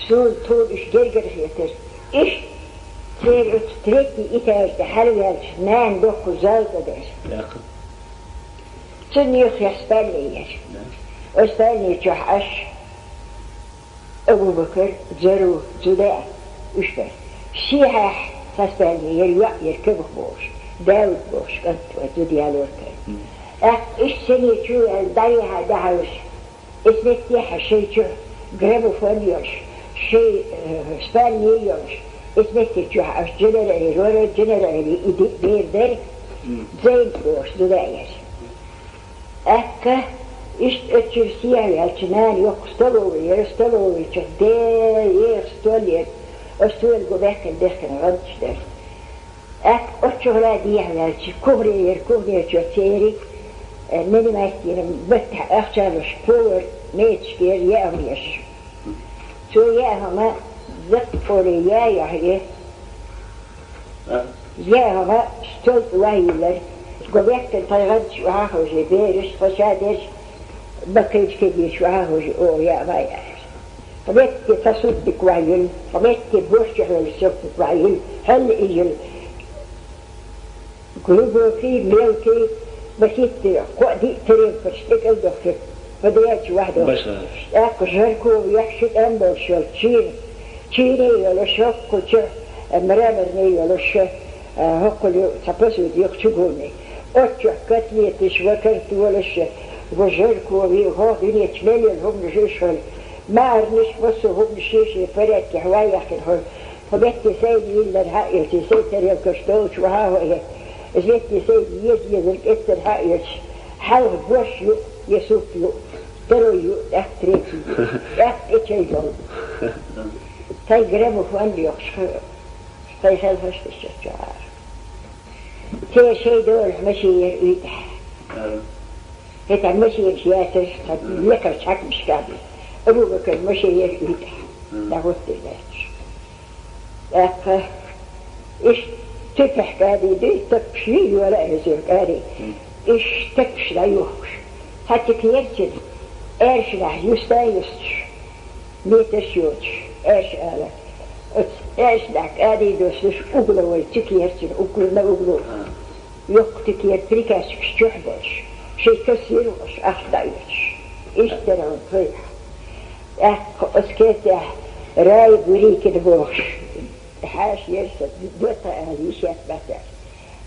Суна тхуна уьш гергара хетара. Иштта церан оцу третий этаж тӀе хьалаваьлча, нана доккхачу залтӀа дара. Цунна юххехь спальни яра. Оцу спальни чохь Ӏаш Абу-Бакар, Зару, зуда а, уьш дара. Сехьехь цхьа спальни яра, йоӀ яра Кабах бохуш, Дауд бохуш кӀант вара, зуда ялора кара. ТӀаккха иштта сине чу ваьлла, дӀаяхьа, дӀахьовсуш. Эцу метте хьа шайн чу граммофон йолуш, шайн, э, спальни йолуш, эцу метте чохь Ӏаш Джанаръаил вара, Джанаръаилан и диъ бер дара, Зайнап бохуш зуда а яра. ТӀаккха иштта оцу чуьра сехьаваьлча, нана йоккха столовый яра, столовый чохь де, еха стол яра, оцу столе гу баьккхина бехкина гӀанташ дара. ТӀаккха оццуьгара дехьаваьлча, кухне яра, кухне чу церан, э, нанимать йина баттахь ахча луш повар, мецашка яра яа хӀума еш. Цо яа хӀума закъа кхоре яа йохье, яа хӀума стол тӀе вахьа йиллара. Гу баьккхина тхайн гӀанташ охьа а ховший, бераш, тхо ша дерш, баккхийчу кегийчу охьа а ховший, оха яа ма яьара. Тхо метте цхьа сутник вахьа йилла, тхо метте борщ чохь йолу сутник вахьа йилла, хьалла и йилла. Глубокий, мелкий, маситтара кхоъ-диъ тарелкаш тӀекӀел дохкира, подряд чу вахьа дохкира. ТӀаккха жарков яхь ши тӀам болуш йолу чийна, чийне йолуш, хӀоккхул чохь мраморне йолуш, а, хӀоккхул ю цхьа посуда юха чугунный. Оццу чохь котлеташ, ва карт волуш, ва жарков, хӀокху дуьнен чу мел йолу хӀуманаш уьш хуьлу. Маьрнаш, массо а хӀуманаш шен-шен порядкехь ван яьккхина хуьлу. Тхо метте сайна йиллина хьаоьций, сайн тарелкаш долчу вахьа а хьо, иза метте сайна еза-езар кӀеттара хьаоьцуш, хьалха борщ ю, я суп ю, второй ю, тӀаккха третий ю, тӀаккха тӀе чай долу. Тхайн граммофон лоькхуш, тхайн хелхаш тӀе чохь чохь. Церан шайн долахь машен яра уьйтӀахь. ХӀетахь машенаш яцара, цхьа лекхарчу хьаькамашкахь бен. Абу-Бакаран машен яра уьйтӀахь. ДӀахӀуттур лаьтташ. ТӀаккха иштта цуьпехь кӀади дуй, таппаш юй йола а везира кӀади. Иштта таппаш дӀайохкуш. Цхьа цуьк ерцина, аьршинахь юста а юстуш, метраш йоцуш, аьрша ала. Оцу аьршинахь кӀади доссуш угловой цуьк ерцина, уггар на углу. Йоккха цуьк яра приказчикаш чохь болуш, шайн кассир а волуш, ахча дӀаоьцуш. Иштта дара хьуна тхайхь. ТӀаккха оцу кертехь Рай Бурикина бохуш, хьаша яра сан, доттагӀа ала йиш яц бацара.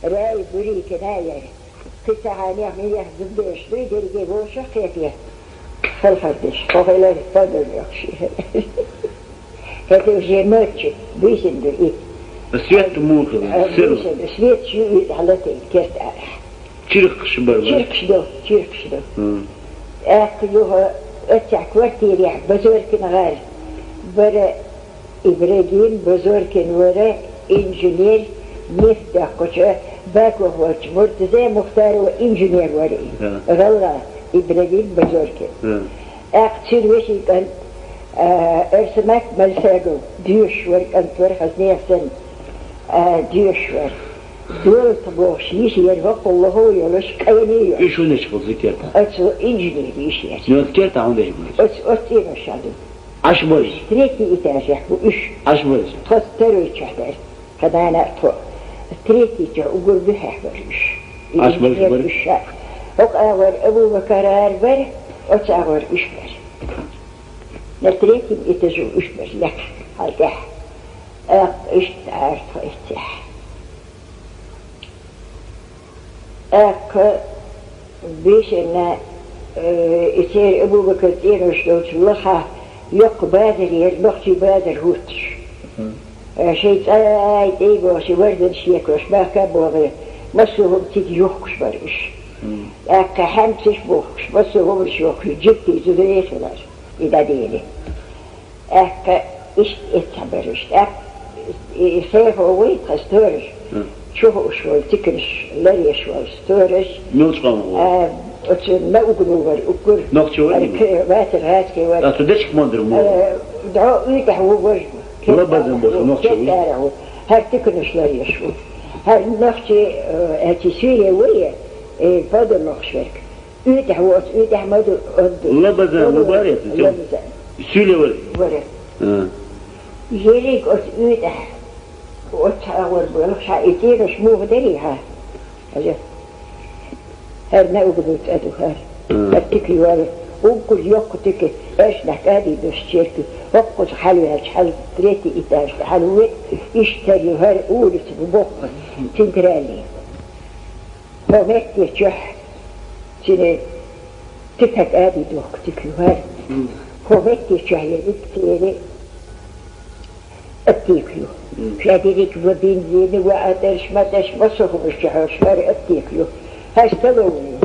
Рай Бурикина яра. Кхин цхьа хьанех-минех зудабераш дуй, дерриге вовшах кхетий. Халхар деш, кхо хилар погреб йохуш. ХӀета уже ночью буьйсина ду и. Свет муха, а, сирла. Буьйсина, свет шу и хьалатайна керта арахь. Чиркхаш бара, бара? Чиркхаш ду, чиркхаш ду. ТӀаккха юха оццехь квартирехь Базоркин гӀар бара. Ибрагим Базоркин вара инженер, нефть доккхучу Баков волчу Муртаза Мухтарова инженер вара и. ГӀалгӀа Ибрагим Базоркин. ТӀаккха цуьнан вешин кӀант, а, Арсамат Мальсагов, доьшуш вара, кӀант вара, хаза нехан санна, а, доьшуш вара. Долта бохуш йиш яра, хӀоккхул лохо йолуш, къене йолуш. Уьш хӀун деш бу цу керта? Оцу инженер йиш яра. Оцу керта хӀун деш бу? Оцу, оцу цӀенош ду. Ӏаш бара? Третий этажехь бу уьш. Ӏаш бара? Тхо второй чохь дара. Тхан нана а, тхо. Третий чохь уггар буьххьехь бара уьш. Ӏаш бара уьш бара? Уьш ша. ХӀокху агӀор Абу-Бакар гӀар бара. Оцу агӀор уьш бара. На третьем этаже уьш бара, лекха хьал тӀехь. ТӀаккха иштта Ӏаьржа тхо эццехь. ТӀаккха бийшина, э, и церан Абу-Бакар цӀенош долчу лахахь йоккха базар яра, нохчийн базар хӀуттуш. Э, шайн цӀа а тӀе а бохуш, варзанаш а екъалуш, бахка а бохий, массо а хӀума цига йохкуш бара уьш. ТӀаккха хьаьмсаш а бохкуш, массо а хӀуманаш йохкуш, жуьгтий, зуда а хилар, и дӀадели. ТӀаккха иштта эццахь бара уьш. ТӀаккха и, и хехо вуй тхан сторож, чу хууш волу, тиканаш ларъеш волу сторож. Муьлхачу къомах вара? А, оцу Наугну вара уггар. Нохчи вара? Ара, вацара гӀазкхи вара. А, цу дечиг ма дара мо? Э, дӀо уьйтӀахь ву важа. Лабазан болчу нохчи ву? ХӀара тиканаш ларъеш ву. ХӀара нохчи, э, аьлчи суьйре ву, э, бада нохчи верг. УьйтӀахь ву, оцу уьйтӀахь ма ду, оцу ду. Лабазан ву бара, Лабазан. Суьйле вара? Вара. А. Ерриг оцу уьйтӀахь, оцу агӀор болу, ша и цӀенош муха дарий хьан? Хьажа. ХӀара Наугну цӀа ду хӀара. А. ХӀара тика йолу. Уггар йоккха тика, аьшнах кӀадий долуш черг. ХӀоккхуза хьалаваьлча, хьал третий этаж тӀе хьалавоьду, иштта ю хӀара улица бу боккха, центральный. ХӀо метте чохь, цуьнан тита кӀади дохку тика ю хӀара. ХӀо метте чохь я итт цӀера аптека ю. Ша дерриг ва бензин, ва атӀаш, матӀаш, массо а хӀумаш чохь йолуш хӀара аптека ю. ХӀара столовая ю.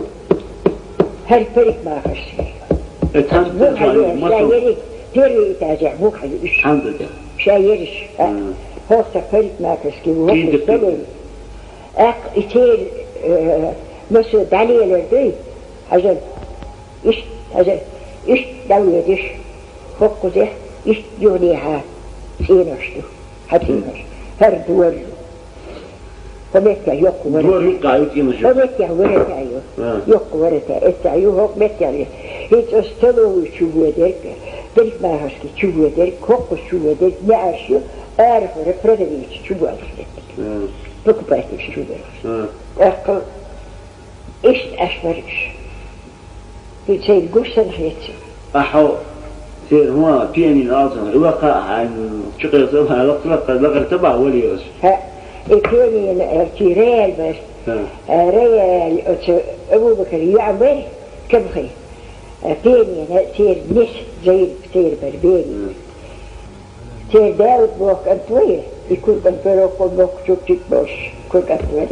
ХӀара парикмахерская ю. Э, цхьана столовая ю, ша массо а ерриг первый этажехь бу хьан уьш. Цхьана ду те? Ша ерриш, а. ХӀокху парикмахерский ву, хӀокху столовая. ТӀаккха и церан, э, массо а дӀалелар дуй, хьажал, иштта, хьажал, иштта дӀавоьдуш, хӀокхузехь, иштта юханехьа цӀенош ду, хьан цӀенош, хӀара дора ю. ХӀо меттехь йоккха ворота. Дора юккъехь ю цӀенош. ХӀо меттехь ворота ю. А. Йоккха ворота, эццехь ю, хӀокху меттехь ю. ХӀинца оцу столовая чу воьдерг, парикмахерский чу воьдерг, хӀокхуза чу воьдерг, неӀарш ю, арахура продавец чу боьлхуш дерг. А. Покупательш чу боьлхуш. А. ТӀаккха иштта Ӏаш бара уьш. И церан гуш санна хеташ. Ахьа, церан хӀума, пианино алсам, и лакха а хьайна, чу кхайса а лакха, лакха, лакхара ца бахьа валийраш. ХӀаъ, и пианино, э, церан рояль бара. ХӀа. Э, рояль оцу Абу-Бакаран йоӀан бара, Кабхи. Э, пианино церан нис Зайнап церан бара, пианино. Церан да вот боху кӀант вара, и кура кӀант вара, оккхул боху чукчик болуш, кура кӀант вара.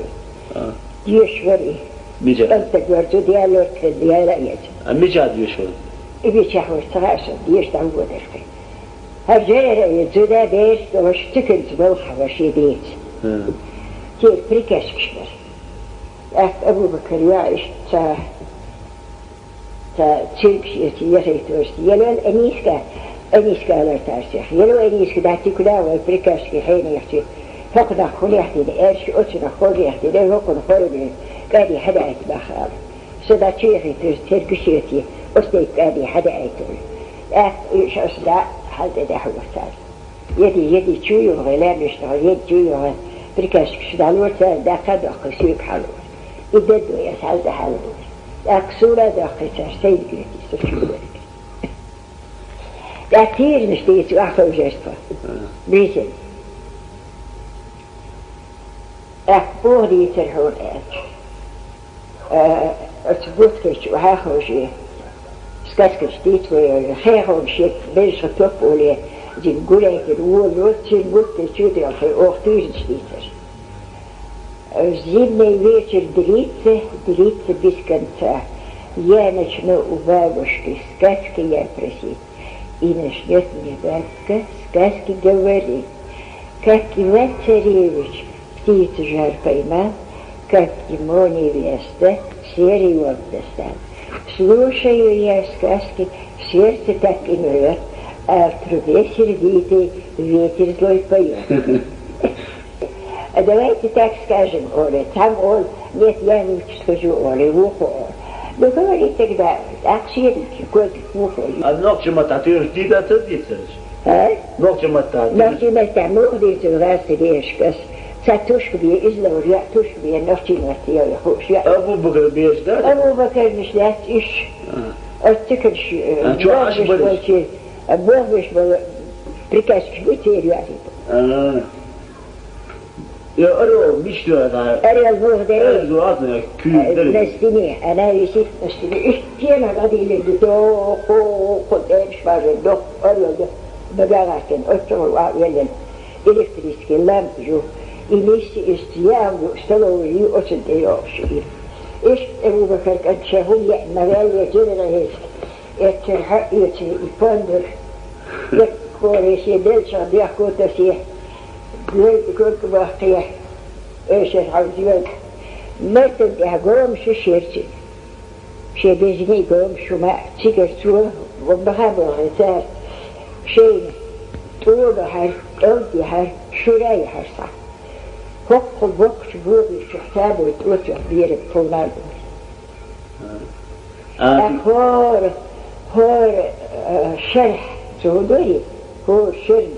А. Доьшуш вара и. Мича? КӀантаг вара, зуда ялор, церан яла а еза. А мича доьшуш вара? И мичахь вара, ца хаьа сан, деша дӀавоьдура кхин. ХӀара жера и зуда бераш долуш, цуьнца балхахь вара шен деца. А. Церан приказчикаш бара. ТӀаккха Абу-Бакар йоӀ иштта ца Ца цуьнгаш эца яхийтуш, елол Аниска, Аниска лартарсех. Ело Аниска, дӀа тикула вай приказчик хьенехчи. ХӀокхунах хӀун яхтина, аьлча, оцунах хӀор яхтина, хӀокхунах хӀор бен, кӀади хьадаийта баха ала. Со дӀа чу яхийтуш, тергаш эций, оцу тайпа кӀади хьадаийта. ТӀаккха уьш аса дӀа хьал тӀе дӀахьур цара. Еди, еди, чу юхе, лаьмнаш тӀехь, еди, чу юхе, приказчикаш дӀалора цара, даккха а доккхий, соьга хьалора. И дедо я схьал тӀе хьалора. ТӀаккха суна а доккхий цара, сайна гуьйти со чу верг. ТӀаккха тийранаш дийца ваха ховшаьрца тхо. Бийсина. ТӀаккха боху дийцар хьуна аьлча. Э, оцу бутхечу хьахожий, сказкаш дийца вай, хехонаш етташ, берашха топ оле, зин гулайтина воло, цуьнан бутхечу делхий, оха туьйранаш дийцар. Зимний вечер длится, длится без конца. Я начну у бабушки сказки я просить. И начнёт мне бабка сказки говорить, как Иван-царевич птицу жар поймал, как ему невеста серый волк достал. Слушаю я сказки, в сердце так и мрёт, а в трубе сердитый ветер злой поёт. А давайте так скажем, Оля, там он, нет, я лучше скажу, Оля, в ухо, Оля. Ну, говори тогда, так сердце, кот в ухо. А нохчийн маттахь туьйранаш дийца ца дийцараш? А? Нохчийн маттахь. Нохчийн маттахь муха дийцар гӀазкхийн берашка ас? Ца тушка бе, иза ловр яа, тушка бе, нохчийн маттахь йо, хууш яа. Абу-Бакар бераш дац? Абу-Бакарнаш дац уьш. Оццигаш, э, А, чуваш бохбеш бара. Болчи, э, бохбеш бола приказчик бу цервяли. А. Я орел, мишта да. Орел бохдаре. Орел зуатна, кюздер. Э, на стене, она висит на стене. Иш стена гадили, до, хо, хо, дэмш бажа, до, орел, до. Багагатен, оццо ва велен. Электрический ламп жу. И мисси иш сиял, столовый, оцен дэёш. Иш, э, Абубакар, канча, хум, я, навел, я, джерера, есть. Эццер хьаэци и пандур, деккхоре се белча дехкота се, гой-, гой-, бахкъе, эшер хьалдига. Мертан тӀехь гом шу шерчи. Ше безни гом шу ма цигар цо, баха бохе цар. Шейна тӀога хьар, кӀалди хьар, шура яхьар са. Хоккхул боккхачу богӀи чу хьтабой тӀоцех бераг тховнал. А, ТӀаккха хӀора, хӀора, э, шарахь ца хӀу дори, хӀора шерна.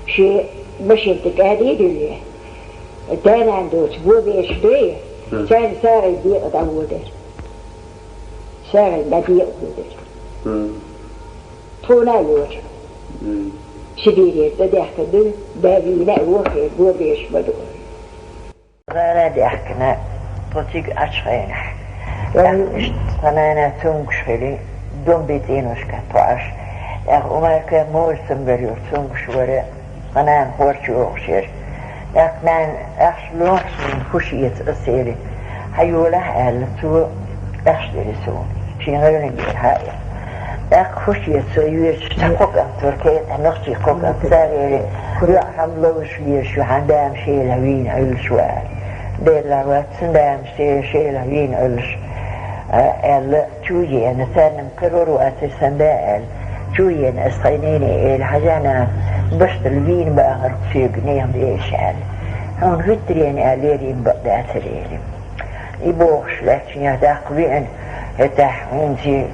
Шен машин тӀе кӀади дуьлле. Данан доцу бо беш дуй, Мгм. Царна сагӀин декъа дӀаводар. СагӀин дӀадекъа водар. Мгм. Тхуна а йоцу. Мгм. Сибирера тӀе даьхкина дуй, да вийна а вохе, бо беш ма ду. ГӀала даьхкина, тхо цига Ӏачу хенахь. Мгм. ТӀаккха иштта тхан нана цунгаш хили, дум бицӀийношка тхо Ӏаш. ТӀаккха Умарка морсам гар юра цунгаш вара, тхан нана хорчу йогӀуш яра. ТӀаккха нана ахча лохуш хӀуш эца аса эли. Хьан йолахь аьлла, цо ахча дели суна. Шен гӀайгӀаниг хьаэца. ТӀаккха хӀуш эца со йоьдуш, цхьа кхо кӀант вара, кхетахь нохчий кхо кӀант, цара эли, йоӀ хьан ловш лезаш ю, хьан дама шелахь вийна Ӏуьллуш вара. Делла вац сан дама ше-, шелахь вийна Ӏуьллуш, а, аьлла, чу еана, царна-м карор вацара сан да аьлла. Чу еана ас тхайнене эли, хьажана, баштал вийна бахарх соьга нехан дезаш аьлла. Хьуна хӀуьттарена аьлла, лерина бакъдацар эли. И бохуш лаьттачунех даккха веана, хӀетахь хӀинца,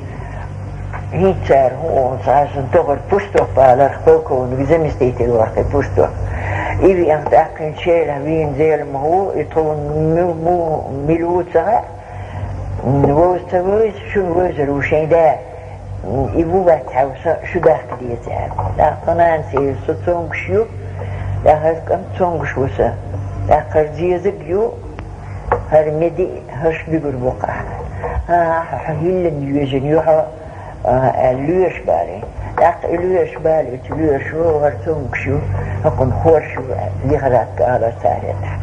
хӀинца цара хӀун олу цхьа сан тохара Пустов аларх полковник заместитель вара кхин Пустов. И веана тӀаккха хӀинца шелахь вийна Зелимха ву, и тхуна му-, му-, мила ву ца хаьа, вовза ца вевза, шуна вевзар ву шайн да. И ву вац хьовса, шу дахка деза аьлла. ТӀаккха нанас элира, со цунгаш ю, тӀаккха хӀара кӀант цунгаш ву сан. ТӀаккха хӀара зезаг ю, хӀара меди, хӀорш буьгур бу кхахь. ХӀан, хьо хьиллина йоьжина ю хьо, а, аьлла, лоьраш балийна. ТӀаккха и лоьраш балийча, лоьраш ву, хӀара цунгаш ю, хӀокхунна хорш ю, лихаратка алар цара хӀетахь.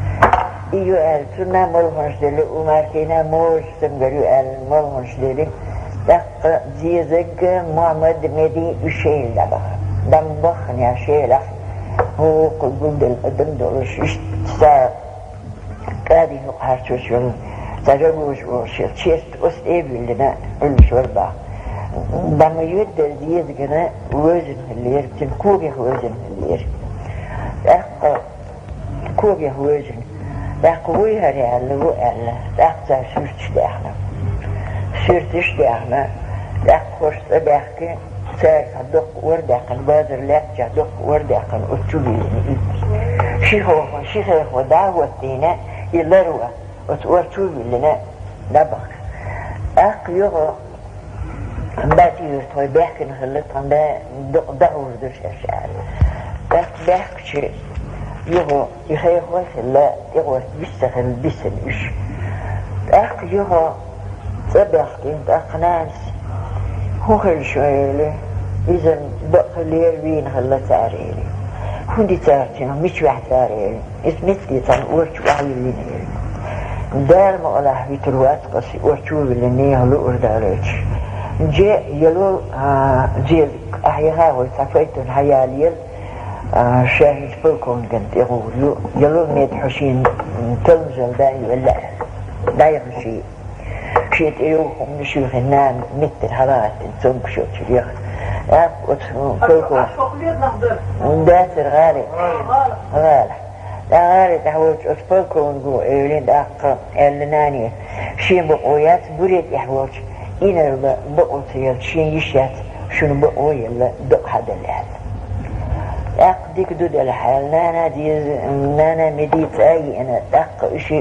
И ю аьлла, цунна молханаш делли, Умаркина морсам гар ю аьлла, молханаш делли, тӀаккха зезаг, Мухьаммад, меди уьш шайна дӀабаха. ДӀа ма баххана шелахь, хӀокхул гулделла адам долуш, иштта цара кӀади хӀокху харцош йолу, цара жагоша волуш йолу, чест оцу тӀе а виллина, Ӏуьллуш вара баха. ДӀа ма йоьддара зезагана вевзина хиллера, цуьнан когех вевзина хиллера. ТӀаккха когех вевзина. ТӀаккха вуй хӀара аьлла, ву аьлла. ТӀаккха цара суьрташ даьхна. Суьрташ даьхна. ТӀаккха хӀорш цӀа баьхкина, цара цхьа доккха ор даьккхина, базар лаьттачохь доккха ор даьккхина, оцу чу виллина и. Ши хехо, ши хехо дӀа а хӀоттийна, и ларва, оцу ор чу виллина, дӀабахка. ТӀаккха юха Бати юьртахой баьхкина хилла, тхан да дукъ дахур ду шаьш аьлла. ТӀаккха баьхкачу юха и хехой хилла, тӀегӀорта вист ца хилла бисина уьш. ТӀаккха юха цӀа баьхкина, тӀаккха нанас: «ХӀун хилла шун?» — эли. Иза бакъ хиллера, вийна хилла цара, эли. «ХӀун ди цара цуьнах, мича ваьхьа цара?» — эли. Иза меттиг цхьана ор чу охьавиллина. Дала мукъалахь витар вац аса и ор чу виллина нехан луур далойтуш. Же яло, а, зезаг, ахьа яха вай цхьа файтон хьаялаяла, а, ша хӀинца полковникан тӀе гӀур ю, яло мед хьо шена, м, талмажалла дан ю аьлла. ДӀаяхна шен. Шен тӀе йогӀу хӀума шуьйхина нана меттера хьалагӀаттина цомгуш йолчу реха. ТӀаккха оцу полков-, дацара гӀаре. ГӀала. ТӀаккха гӀаре тӀехь волчу оцу полковнико элира тӀаккха, аьлла нане: «Шен бакъо яц, буре тӀехь волчу инарла бакъо ца елча, шен йиш яц, шуна бакъо елла дакъа хьадала», — аьлла. ТӀаккха дика ду делахь аьлла, нана деза, нана медица а йиъна, тӀаккха уьш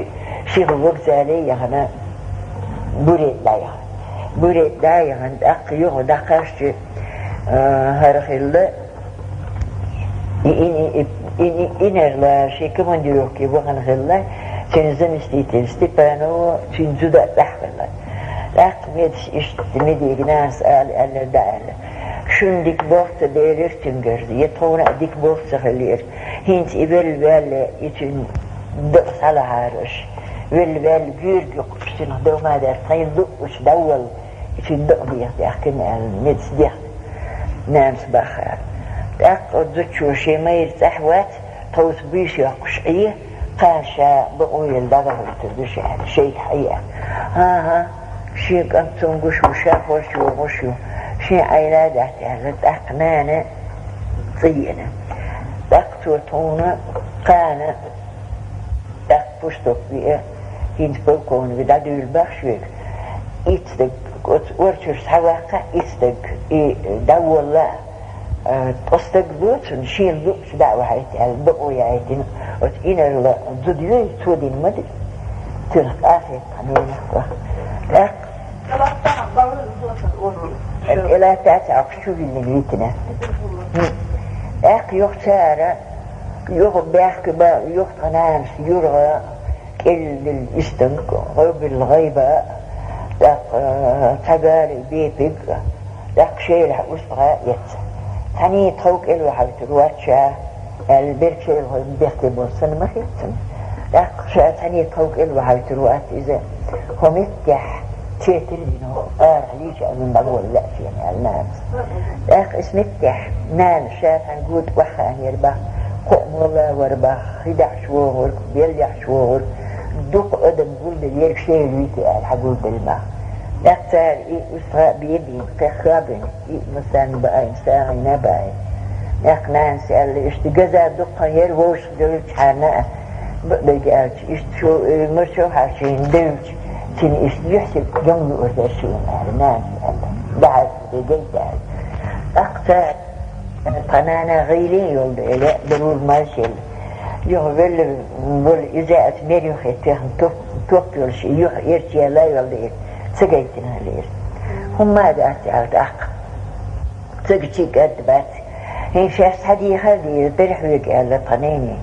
шиха вокзале а яхана, буре дӀаяхна. Буретта дӀаяхана, тӀаккха юха дӀакхаьчча, а, хӀара хилла, и, и, и, и, и, инарла ши командировке вахана хилла, цуьнан заместитель Степанова, цуьнан зуда а цӀахь хилла. ТӀаккха медас иштта медийга нанас ала, аьллера, дӀа аьлла: «Шуна дика болх ца делира цуьнгара, я тхуна а дика болх ца хилира. ХӀинца и велла-ваьлла, и цуьнан дакъа схьалахьара аша. Велла-ваьлла, гуьйриг юккъуш цунах дов ма даьра, тхайна луъучу дӀаволла, и цуьнан дакъа деха», — даьхкина аьлла, медас дехна нанас бахара. ТӀаккха оцу зудчо шен майра цӀахь вац, тховса буьйса йоккхуш Ӏе, кхана ша бакъо елла дӀадахийтур ду ша аьлла, шайга хьаеа. ХӀан-хӀа, шен кӀант цунна гуш ву, ша хорчу вогӀуш ю, шен Ӏайла а дац аьлла, тӀаккха нана цӀа еана. ТӀаккха цо тхуна кхана, тӀаккха пушток веа, хӀинца полковник дӀадуьйла бах шуьга. Итт стаг, оцу орчуьра схьаваккха итт стаг, и дӀаволла, а, ткъа стаг лоцун, шена луъ дӀа а вахьийта аьлла, бакъо яйтина, оцу инарла зуда юй, цо дина ма ду. Цунах къахетта хьан ненах ваха. ТӀаккха тӀелатта цхьа Ӏоккхуш чу виллина витина. ТӀаккха юха цара, юха баьхка ба, юха тхан нанас юргӀа, кӀеллил истанг, гӀобилла гӀайба, тӀаккха, а, цхьа гали бепиг, тӀаккха шелахь устагӀа а эца. Цхьаьний тхов кӀел вахьуьйтур вац ша, аьлла, берг шелахь бехке болу санна ма хица. ТӀаккха ша цхьаьний тхов кӀел вахьуьйтур вац иза, хӀо меттехь четар дина, хӀо арахь лийча а вина дӀаволла лаьа шена, аьлла нанас. ТӀаккха иза меттехь нана ша цхьаьна гуд охьахаьнера бах, кхоъ молла вара бах, хи дахьаш вогӀург, бел яхьаш вогӀург, дукха адам гулделла ерг шелахь вуьту аьлла, хьан гулделла бах. ТӀаккха цара и устагӀа а бебийна, кхехка а бина, и массарна баийна, сагӀина а баийна. ТӀаккха нанас аьлла, иштта газа дуккха яра вовшах девлчхьарна а, бакъдерг аьлча, иштта шу, э, маршо хьарчийна девлча, цуьнан иштта юьхь сип гам луур дара шена аьлла, нанас аьлла. ДӀахьаьрча де гайта аьлла. ТӀаккха цара тхан нана гӀийла йолу дела, дарула маршалла. Юха велла волу иза а мер юххе техна топ, топ йолуш, и юха эрча яьлла йолу дела, ца гайтина хилира. ХӀумма а дац аьлла тӀаккха. Ца гичи кӀадда бац. ХӀинца шаьш цхьа дехар дийр дара хьоьга аьлла тхан нене.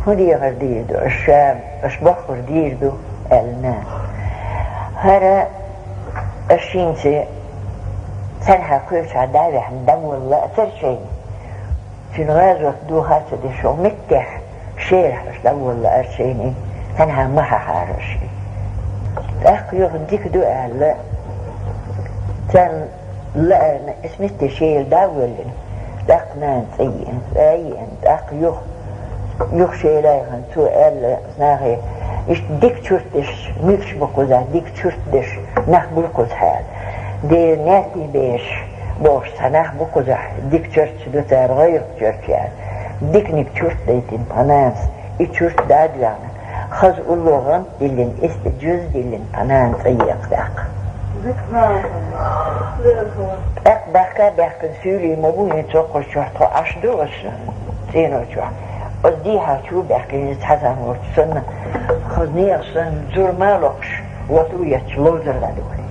ХӀун дехар дийр ду? Аша, аша бохкур дийр ду, аьлла нана. ХӀара аша хӀинца цхьаьнхьа кхечахьа дӀа а ваьхна, дӀаволла лаьа цара шайна. Цуьнан гӀазот доха а ца деш, хӀокху меттехь шелахь аша дӀаволла лаьара шайна, цхьаьнхьа ма хьахьара аша. ТӀаккха юха дика ду аьлла, царна лаьарна, иза метте шайла дӀа а воьллина, тӀаккха нана цӀа еана, цӀа а еана, тӀаккха юха, юха шелахь яхана, цо аьлла нахе, иштта дика чурт деш, муьлш бу кхузахь, дика чурт деш нах буй кхузахь аьлла. Дера, нестий беш бохуш цхьа нах бу кхузахь, дика чурташ ду цара, гӀайгӀа чурт аьлла. Диканиг чурт дайтина тхан нанас, и чурт дӀа а доьгӀна, хаза улло гӀант диллина, иштта жуз диллина тхан нана цӀа екха тӀаккха. ТӀаккха баьхка а баьхкина суьйлий ма бу, хӀинца хӀокхуза чохь тхо Ӏаш ду аша, цӀено чохь. Оцу дехьа чу баьхкина иза цхьа зама волчу санна, хаза нехан санна, зур ма а локхуш, вату етташ ловзар дӀадолийна.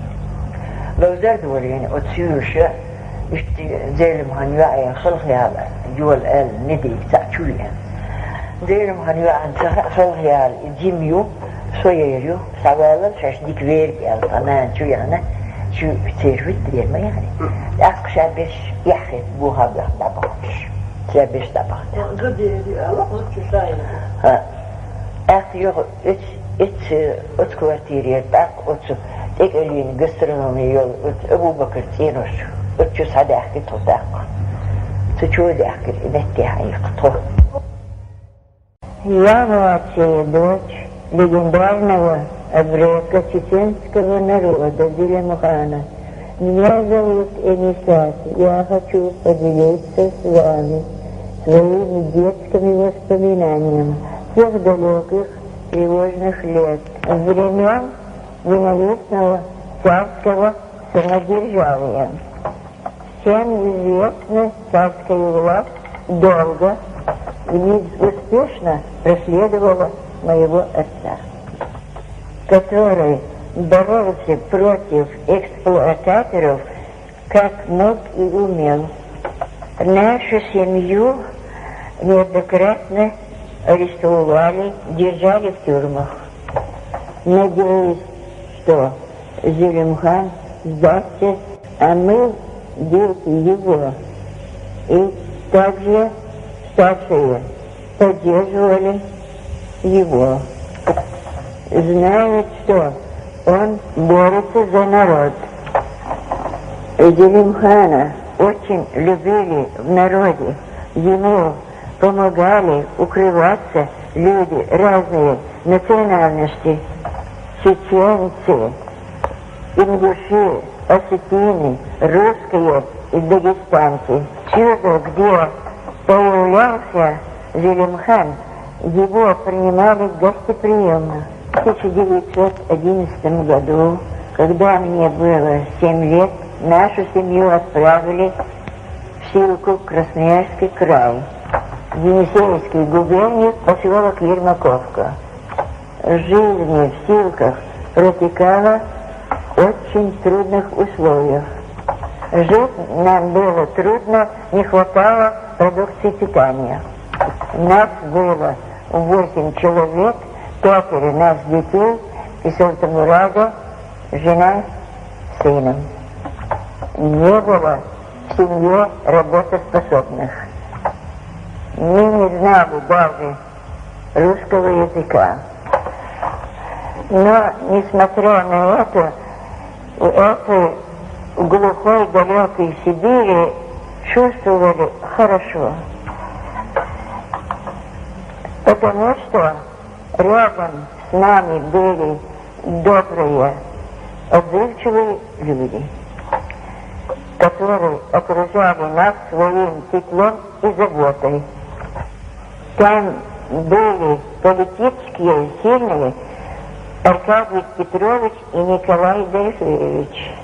Ловзар долийна оцу суьйлаша, иштта Зелимхан йоӀе халха яла йола аьлла, недига цхьаъ чу веана. Зелимхан йоӀана ца хаьа халха яла и жима ю, со ер ю, схьавалал шаьш дика верг аьлла, тхан нана чу яхана, чу церан вуьттарера ма яхана. ТӀаккха ша берш эхь хетта бохабехь дӀабахуьйтуш. Ша берш дӀабахийтина. ХӀа. ТӀаккха юха оцу, оцу, оцу квартирера, тӀаккха оцу тӀекӀеллина гастрономе йолу оцу Абу-Бакар цӀенош, оцу чу схьадаьхкира тхо тӀаккха. Цу чу даьхкира и меттехь Ӏийкха тхо. Я младшая дочь легендарного абрека чеченского народа Зелимхана. Меня зовут Энисат. Я хочу поделиться с вами своими детскими воспоминаниями тех далеких тревожных лет, времен ненавистного царского самодержавия. Всем известно, царская власть долго и безуспешно преследовала моего отца, который боролся против эксплуататоров как мог и умел. Нашу семью неоднократно арестовывали, держали в тюрьмах, надеясь, что Зелимхан сдастся, а мы, дети его, и также старшие, поддерживали его. Знают, что он борется за народ. Зелимхана очень любили в народе, ему помогали укрываться люди разные национальности: чеченцы, ингуши, осетины, русские и дагестанцы. Всюду, где появлялся Зелимхан, его принимали гостеприимно. В тысяча девятьсот одиннадцатом году, когда мне было семь лет, нашу семью отправили в ссылку в Красноярский край, в Енисейской губернии, в поселок Ермаковка. Жизнь в ссылках протекала в очень трудных условиях. Жить нам было трудно, не хватало продукции питания. Нас было восемь человек, пятеро нас детей и Султамурада, жена с сыном. Не было в семье работоспособных. Мы не знали даже русского языка. Но, несмотря на это, в этой глухой, далекой Сибири чувствовали хорошо, потому что рядом с нами были добрые, отзывчивые люди, которые окружали нас своим теплом и заботой. Там были политические сильные Аркадий Петрович и Николай Дорофеевич,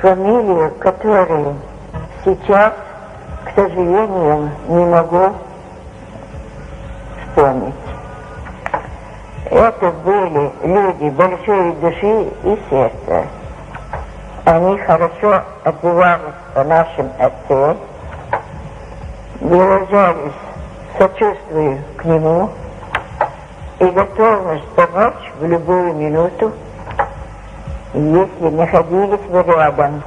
фамилию которых сейчас, к сожалению, не могу вспомнить. Это были люди большой души и сердца. Они хорошо отзывались о нашем отце, выражались сочувствию к нему и готовность помочь в любую минуту, если находились бы рядом.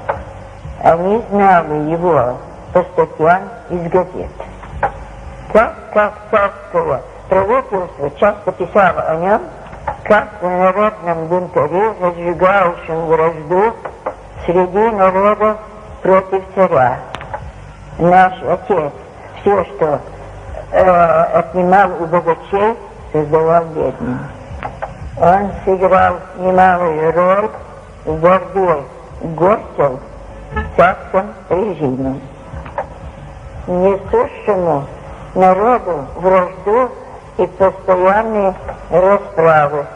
Они знали его по статьям из газет. Так как царское правительство часто писало о нем, как о народном бунтаре, разжигающем вражду среди народа против царя. Наш отец все, что э, отнимал у богачей, раздавал бедным. Он сыграл немалую роль в борьбе горцев с царским режимом, несущему народу вражду и постоянные расправы.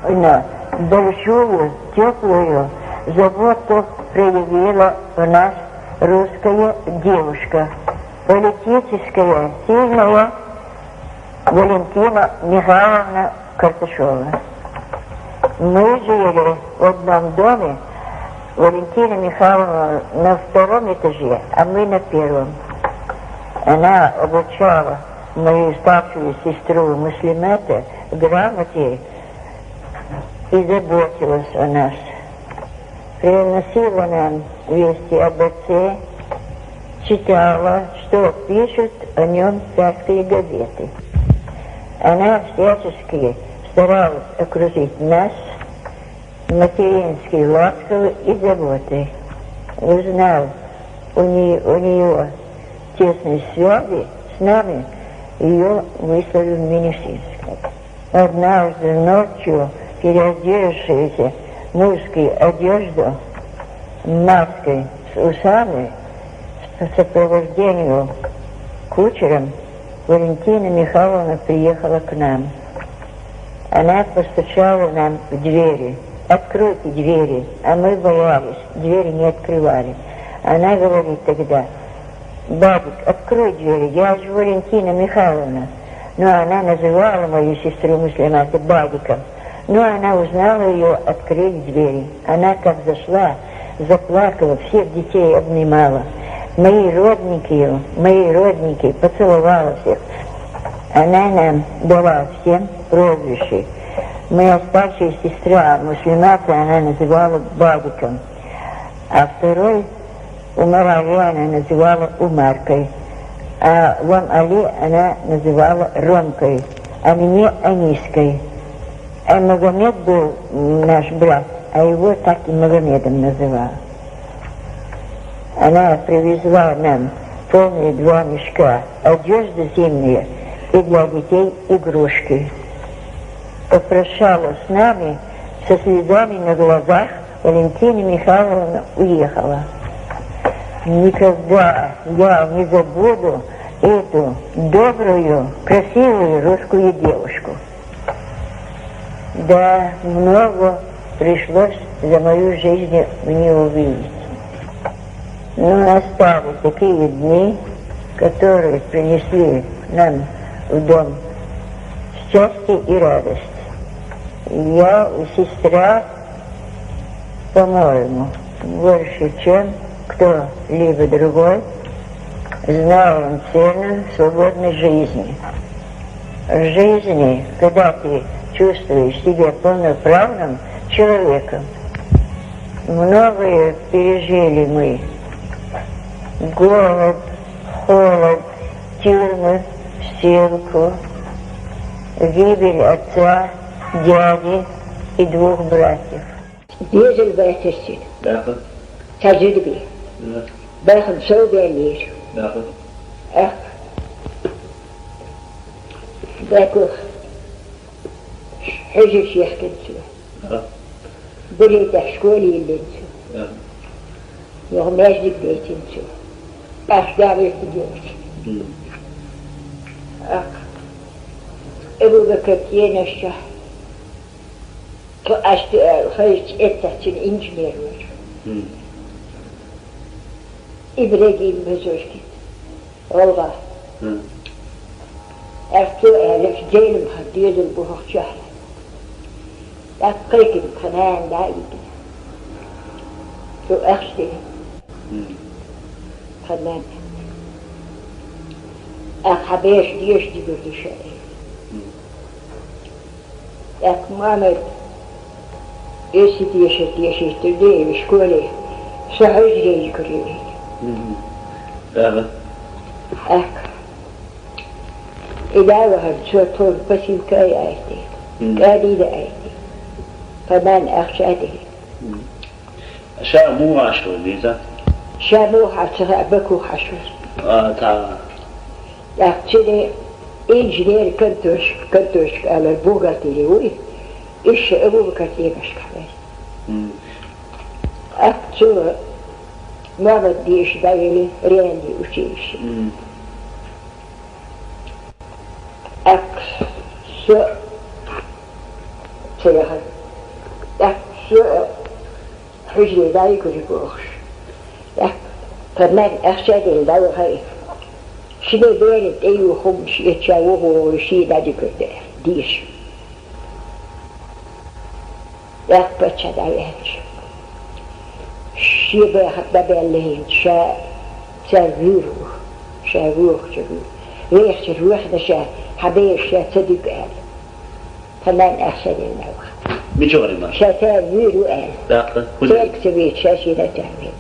Но большую, теплую заботу проявила у нас русская девушка, политическая, сильная Валентина Михайловна Карташова. Мы жили в одном доме, Валентина Михайловна на втором этаже, а мы на первом. Она обучала мою старшую сестру Муслимата грамоте и заботилась о нас. Приносила нам вести об отце, читала, что пишут о нем царские газеты. Она всячески старалась окружить нас материнской ласковой и заботой. Узнав у нее, у нее тесной связи с нами, ее выслали в Минусинск. Однажды ночью, переодевшаяся в мужскую одежду, маской, с усами, в сопровождении кучером, Валентина Михайловна приехала к нам. Она постучала нам в двери. «Откройте двери», а мы боялись, двери не открывали. Она говорит тогда: «Бадик, открой двери, я же Валентина Михайловна». Но она называла мою сестру Муслимата Бадиком. Но она узнала её, открыли двери. Она как зашла, заплакала, всех детей обнимала. Мои родники её, мои родники, поцеловала всех. Она нам дала всем прозвища. Моя старшая сестра Муслимата, она называла Бадиком. А второй Умар Али она называла Умаркой, а Лом Али она называла Ромкой, а меня Аниской. А Магомед был наш брат, а его так и Магомедом называла. Она привезла нам полные два мешка одежды зимние и для детей игрушки. Попрощалась с нами со слезами на глазах, Валентина Михайловна уехала. Никогда я не забуду эту добрую, красивую русскую девушку. Да, много пришлось за мою жизнь мне увидеть. Но настали такие дни, которые принесли нам в дом счастье и радость. Я и сестра, по-моему, больше, чем кто-либо другой, знаем цену свободной жизни. В жизни, когда ты чувствуешь себя полноправным человеком, многое пережили мы. Голод, холод, тюрьмы, ссылку, гибель отца, дяди и двух братьев. Дезил байтирсин. Даха. Сажидби. Да. Даха сов бяллир. Даха. Ах. Даха. Хьужа шехкинцу. Да. Бурейда школе йиллинцу. Да. Юха междик дейтинцу. Ах, да, веху девочки. М. Ах. Эбу Бакр Кеношка. Цо ашти, э, хайчи эттаччин инженер вар. М. Ибрагим Базоркин. Олга. М. Ах, цо, э, леш делим ха, делим бухах чахла. Ах, кайкин, ханан да ибн. Цо ахшти. М. Ханан. Ах, хабеш, деш, дигур, дешай. М. Ах, Муаммед, эси дешет, дешет, дешет, школе, сахажре икури. Мгм. Ага. Ах. Илава хан, цо тон посылка айти. Мгм. Кадида айти. Паман ахчади. Мгм. Ша мугӀ ашур веза? Ша мугӀ хьачара, Баку хьашур. А, та. Ахчине инженер кантош-, кантошка алар бухгалтери уй. Иша Абубакар Демашка хьавер. М. Ахчу Муаммад деш давели реальный училище. М. Ах, со, цеяхар. Ах, со, хужре дай кури бохш. Ах, панар ахшадин давхай. Шине бере тейу хум ши чаву ху ши дади курде. Диш. Ах, пача давяч. Ши бе хатта беллин ша, ша виру, ша виру, ша виру. Вех ша вех на ша, хабе ша цадик али. Панан ахшадин давха. Мичо гарима? Ша ша виру али. Дахта, худи. Тек ша вир, ша ши на ша вир.